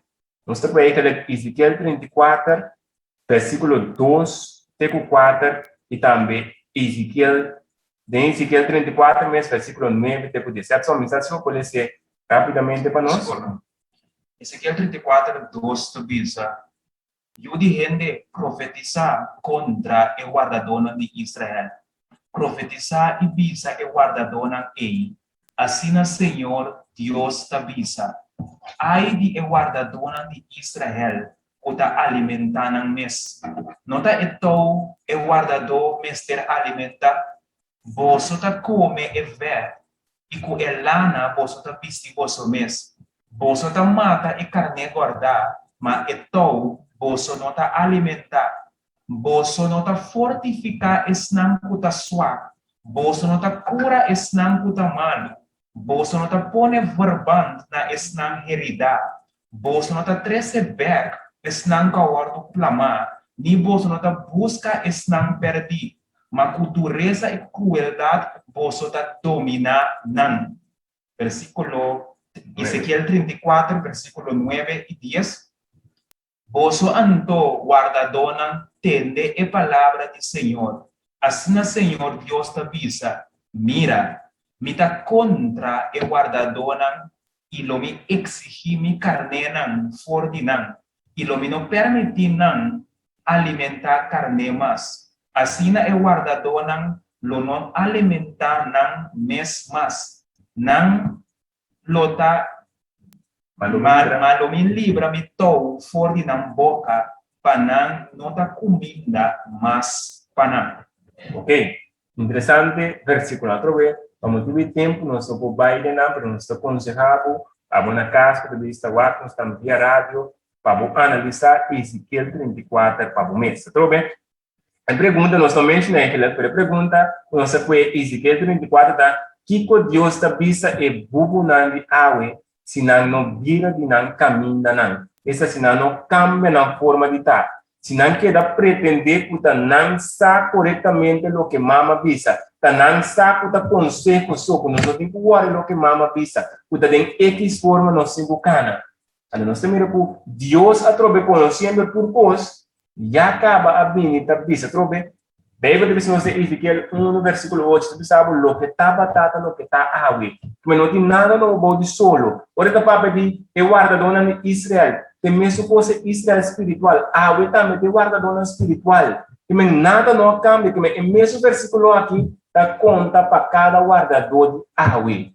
[SPEAKER 2] nos ta por eigenlijk Ezekiel 34, versíkulo 2 te ku 4 i tambe Ezekiel, den Ezekiel 34 mes, versíkulo 9 te ku 17. So, mi sa si bo por les'é rápidamente pa nos.
[SPEAKER 3] Ezekiel 34, 2 ta bisa, Yu di hende, profetisá kontra e wardadónan di Israel. Profetisá i bisa e wardadónan ei, Asina señor Dios ta bisa, Ai di e wardadónan di Israel. ku ta alimentá nan mes. No ta e tou e wardadó mester alimentá? Boso ta kome e vèt, i ku e lana boso ta bisti boso mes. Boso ta mata e karné gòrdá, ma e tou boso no ta alimentá. Boso no ta fortifiká esnan ku ta swak, boso no ta kura esnan ku ta malu, boso no ta pone verband na esnan heridá, boso no ta trese bèk esnan ku a wòrdu plamá, ni boso no ta buska esnan pèrdí, ma ku duresa i krueldat boso ta dominá nan. Versíkulo, Ezekiel 34, versíkulo 9 i 10. Boso anto, wardadónan, tende e palabra di Señor. Asina Señor Dios ta bisa, Mira, mi ta kontra e wardadónan i lo mi eksigí mi karnénan for di nan, i lo mi no permití nan alimentá karné mas. Asina e wardadónan lo no alimentá nan mes mas. Nan lo ta Ma lo mi libra mi tou for di nan boka pa nan no ta kuminda mas pa nan.
[SPEAKER 2] Ok, interesante versikulo. Atrobe, pa motibu di tempu nos no por bai den nan, pero nos ta konsehá bo pa bo na kas ku ta bista wak nos tambe via radio pa bo analisá Ezekiel 34 pa bo mes. Atrobe, E pregunta nos no menciona eigenlijk, pero e pregunta ku nos a pue Ezekiel 34 ta, Kiko Dios ta bisa e bubunan di awe si nan no bira di nan kamindanan, esta si nan no kambia nan forma di ta? Si nan keda pretende ku ta nan sa korektamente loke mama bisa, ta nan sa ku ta konseho so, ku nos no tin ku wòri loke mama bisa, ku ta den ekis forma nos tin ku kana. Anto nos ta mira ku Dios atrobe konosiendo tur kos, Ya kaba a bini ta bisa atrobe. Beibel ta bisa nos den Ezekiel 1 versikulo 8, ta bisa bo loke tabata ta loke ta awe. Kuma no tin nada nobo bou di solo. Ora e ta papia di e wardadónan di Israel, ta e mesun kos e Israel spiritual. Awe tambe ta e wardadónan spiritual. Kuma nada no a kambia. Kuma e mesun versikulo aki ta konta pa kada wardadó di awe.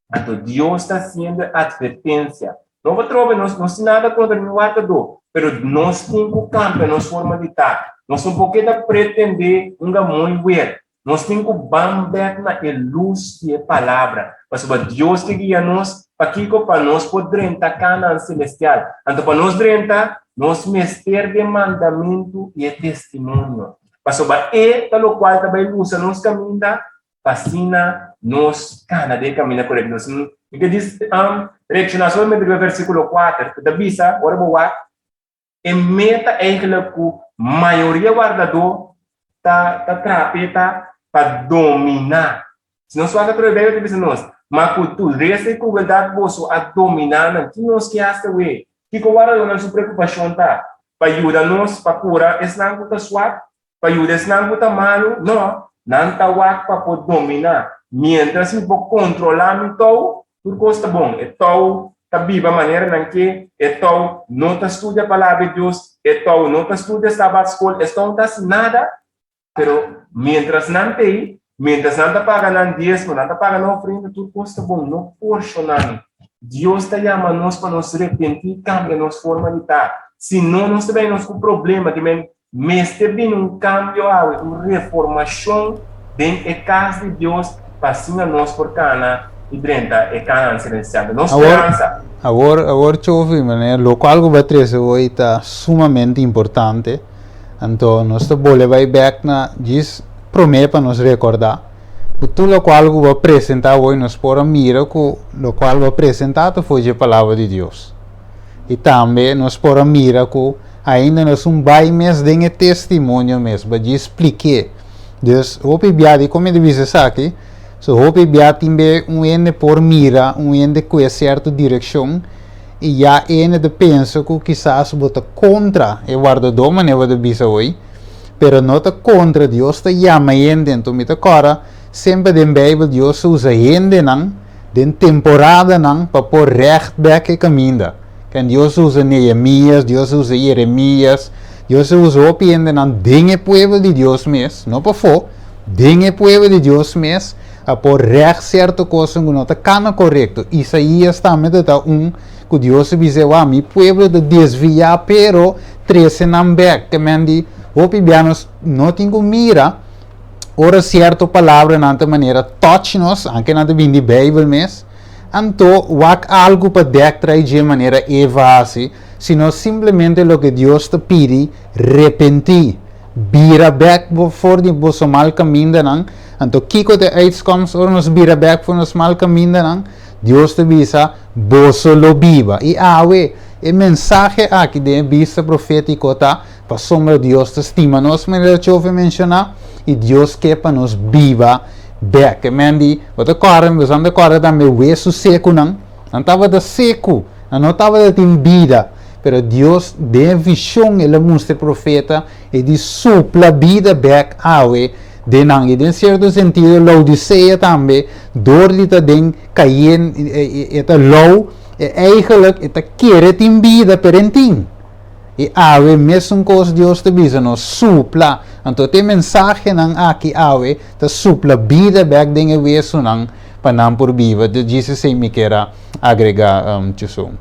[SPEAKER 2] Anto Dios ta hasiendo e atvertensia. No bo trobe, nos no tin nada kontra ni wardadó, pero nos tin ku kambia nos forma di ta. Nos no por keda pretendé un gamon wer. Nos tin ku ban bèk na e lus di e Palabra, pasobra Dios ke guia nos. Pakiko? Pa nos por drenta Kanaan selestial. Anto pa nos drenta, nos mester di e mandamentu i e testimonio, pasobra e ta lokual ta bai lusa nos kaminda Pa asina nos kana den e kaminda korekto. Nos mi ke dis reakshoná solamente riba versíkulo kuater ku ta bisa, ora bo wak, e meta eigentlik ku mayoria wardadó ta ta traha p'e ta pa dominá. Si nos wak atrás e Beibel ta bisa nos, Ma ku duresa i krueldat boso a dominá nan. Ki nos ke hasi awe? Kiko wardadónan su preokupashon ta? Pa yuda nos pa kura esnan ku ta swak? Pa yuda esnan ku ta malu? No, nan ta wak pa por dominá. Miéntras mi por kontrolá mi tou, tur kos ta bon. E tou ta biba manera nan ke, e tou no ta studia Palabra di Dios, e tou no ta studia Sabat skol, e tou no ta hasi nada. Pero miéntras nan ta ei, miéntras nan ta paga nan diesmo, nan ta paga nan ofrenda, tur kos ta bon. No porshoná mi. Dios ta yama nos pa nos repentí i kambia nos forma di ta. Si no, nos ta bai nos ku problema. Ke men Mester bini un kambio awe, un reformashon den e kas di Dios pa asina nos por kana i drenta e Kanaan selestial. Ta nos speransa.
[SPEAKER 1] Awor, awor Chofi, manera lokual ku bo a trese hoy ta sumamente importante. Anto nos ta bole bai bek na djis promé pa nos rekordá ku tur lokual ku bo a presentá hoy nos por a mira ku lokual bo a presentá ta for dje Palabra di Dios. I tambe nos por a mira ku ainda nos un bai mes den e testimonio mes, bo djis splik'é. Dus hopi bia di kon mi ta bisa esaki, so hopi bia tin be un hende por mira un hende ku e sierto direkshon i ya e hende ta pensa ku kisas bo ta kontra e wardadó manera bo ta bisa hoy, pero no ta kontra, Dios ta yama hende. Anto mi ta kòrda semper den Beibel Dios ta usa hendenan den temporadanan pa por règt bèk e kaminda. Ken Dios usa Nehemías, Dios usa Jeremías, Dios a usa hopi hendenan den e pueblo di Dios mes, no pafó, den e pueblo di Dios mes, a por règt sierto kosnan ku no ta kana korekto. Isaías tambe ta ta un ku Dios a bisa wak mi pueblo ta desviá pero trese nan bèk. Ke men di hopi bia nos no tin ku mira ora sierto palabranan ta manera touch nos, anke nan ta bini di Beibel mes, anto wak algu pa dèk trai dje manera Eva hasi, sino simplemente loke Dios ta pidi, repentí, bira bèk bo for di boso mal kamindanan. Anto kiko ta e uitskomst ora nos bira bèk for nos mal kamindanan? Dios ta bisa, Boso lo biba. I awe, e mensahe aki den e bista profétiko ta, pasobra Dios ta stima nos, manera Chofe menshoná, i Dios ke pa nos biba bèk. E men di, bo ta kòrda, mi boso ta kòrda tambe wesu sekunan, nan tabata seku, nan no tabata tin bida, pero Dios den e vishon el a mustra e profeta, e di supla bida bèk awe den nan. I den sierto sentido Laodisea tambe, dor di ta den kayen, e ta lou, e eigenlijk e ta kere tin bida, pero e tin. I awe mesun kos Dios ta bisa nos, supla. Anto te mensahenan aki awe ta supla bida bèk den e wesunan pa nan por biba. Djis esei mi kier a agregá, Chusum.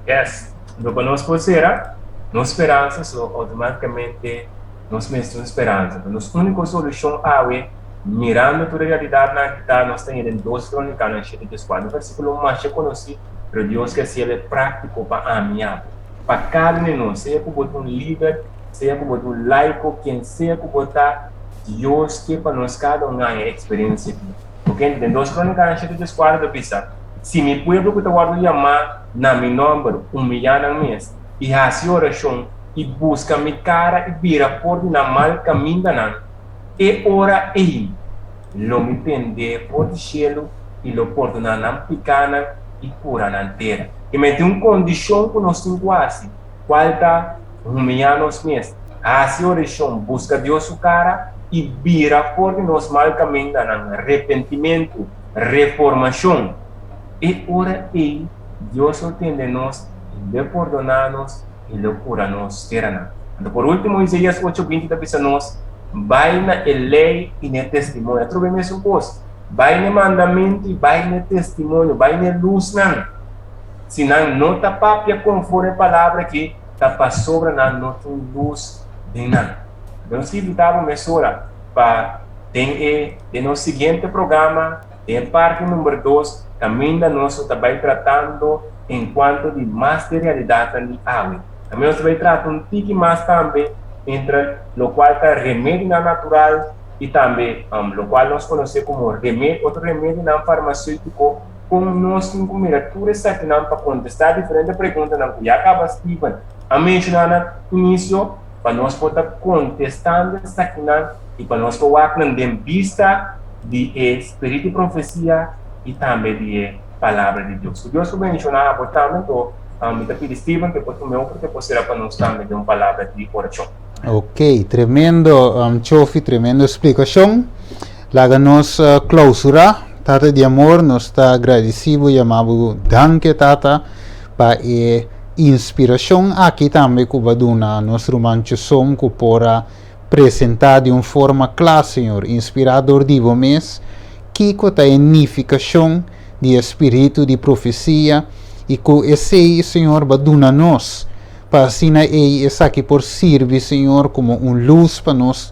[SPEAKER 2] Yes. Anto pa nos por sera nos speransa so automaticamente nos mester un speransa. Anto nos unico solucion awe mirando tur e realidadnan aki ta nos ta hende den dos Crónicanan shete dieskuater versiculo masha conoci pero Dios ke haciel e practico pa ami y abo. Pa cada un di nos sea cu bo ta un lider sea cu bo ta un laico quien sea cu bo ta Dios ke pa nos cada un haña e experiencia aki. Ok den dos Crónicanan shete dieskuater ta bisa si mi pueblo cu ta wordo yama na mi nòmber, humiyá nan mes i hasi orashon i buska mi kara i bira for di nan mal kamindanan, e ora ei lo mi tendé for di shelu i lo pordoná nan pikánan i kura nan tera. I mester tin un kondishon ku nos tin ku hasi, kual ta humiyá nos mes, hasi orashon, buska Dios su kara i bira for di nos mal kamindanan, repentimentu, reformashon. E ora ei Dios lo tende nos i lo pordoná nos i lo kura nos teranan. Anto por último Isaías ocho binti ta bisa nos, Bai na e lei i na e testimonio. Atrobe mesun kos, bai na e mandamentu i bai na e testimonio, bai na e lusnan. Si nan no ta papia konforme e palabra aki, ta pasobra nan no tin lus den nan. Anto nos ta invitá bo mesora pa den e den nos siguiente programa, Den parti number dos kaminda nos lo ta bai tratando enkuanto di mas di realidatnan di awe. Tambe nos ta bai trata un tiki mas tambe entre lokual ta remedinan natural i tambe lokual nos konosé komo reme otro remedinan farmaseutiko kon nos tin ku mira tur esakinan pa kontestá diferente preguntanan ku ya kaba Steven a menshoná na inisio pa nos por ta kontestando esakinan i pa nos por wak nan den bista di e spiritu profesia i tambe di e Palabra di Dios. Ku Dios por bendishoná abo tambe, anto mi ta pidi Steven ku e por tuma e ofra ku e por sera pa nos tambe den un palabra di orashon.
[SPEAKER 1] Ok, tremendo Chofi, tremendo splikashon. Laga nos klausurá. Tata di amor, nos ta gradisí bo, yama bo danke Tata pa e inspirashon aki tambe ku bo a duna nos ruman Chuson ku por a Presentá di un forma kla, Señor, inspirá dor di Bo mes, kiko ta e nifikashon di e spiritu di profesia i ku esei, Señor, Bo a duna nos, pa asina ei esaki por sirbi, Señor, komo un lus pa nos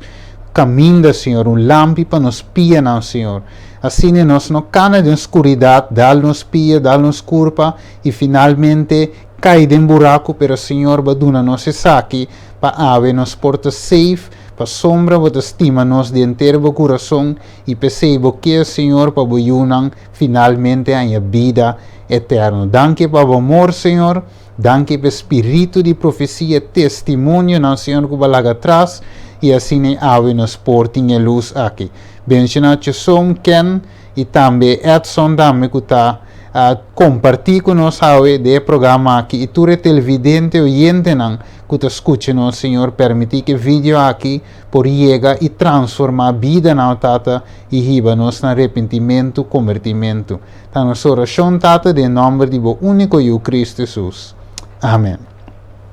[SPEAKER 1] kaminda, Señor, un lampi pa nos pianan, Señor. Asina nos no kana den skuridat, dal nos pia, dal nos kurpa i finalmente kai den buraku, pero, Señor, Bo a duna nos esaki Pa awe nos por ta safe, pasobra bo ta stima nos di henter bo kurason i p'esei bo ke, Señor, pa bo yunan finalmente haña bida eterno. Danki pa bo amor, Señor. Danki p'e spiritu di profesia, testimonionan, Señor, ku bo a laga atras i asina i awe nos por tin e lus aki. Benshoná Chesom, Ken i tambe Edson tambe ku ta a kompartí ku nos awe den e programa aki i tur e televidente oyentenan ku ta skucha nos, Señor, permití ku e video aki por yega i transformá bidanan, o Tata, i hiba nos na repentimentu, kombertimentu. Ta nos orashon, Tata, den nòmber di bo úniko Yu, Kristu Hesus. Amèn.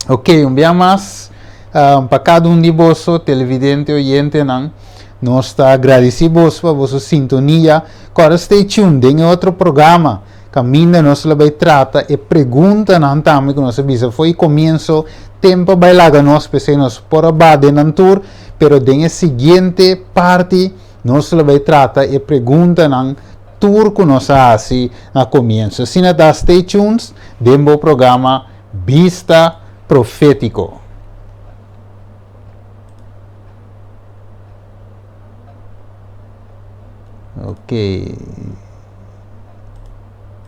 [SPEAKER 1] Ok, un bia mas, pa kada un di boso, televidente, oyentenan, nos ta gradisí boso pa boso sintonia. Kòrda stay tuned den e otro programa. Kaminda nos lo bai trata e preguntanan tambe ku nos a bisa for di komienso. Tempu a bai laga nos, p'esei nos por a ba den nan tur, pero den e siguiente parti nos lo bai trata e preguntanan tur ku nos a hasi na komienso. Asina ta, stay tuned den bo programa Bista Profétiko. Ok.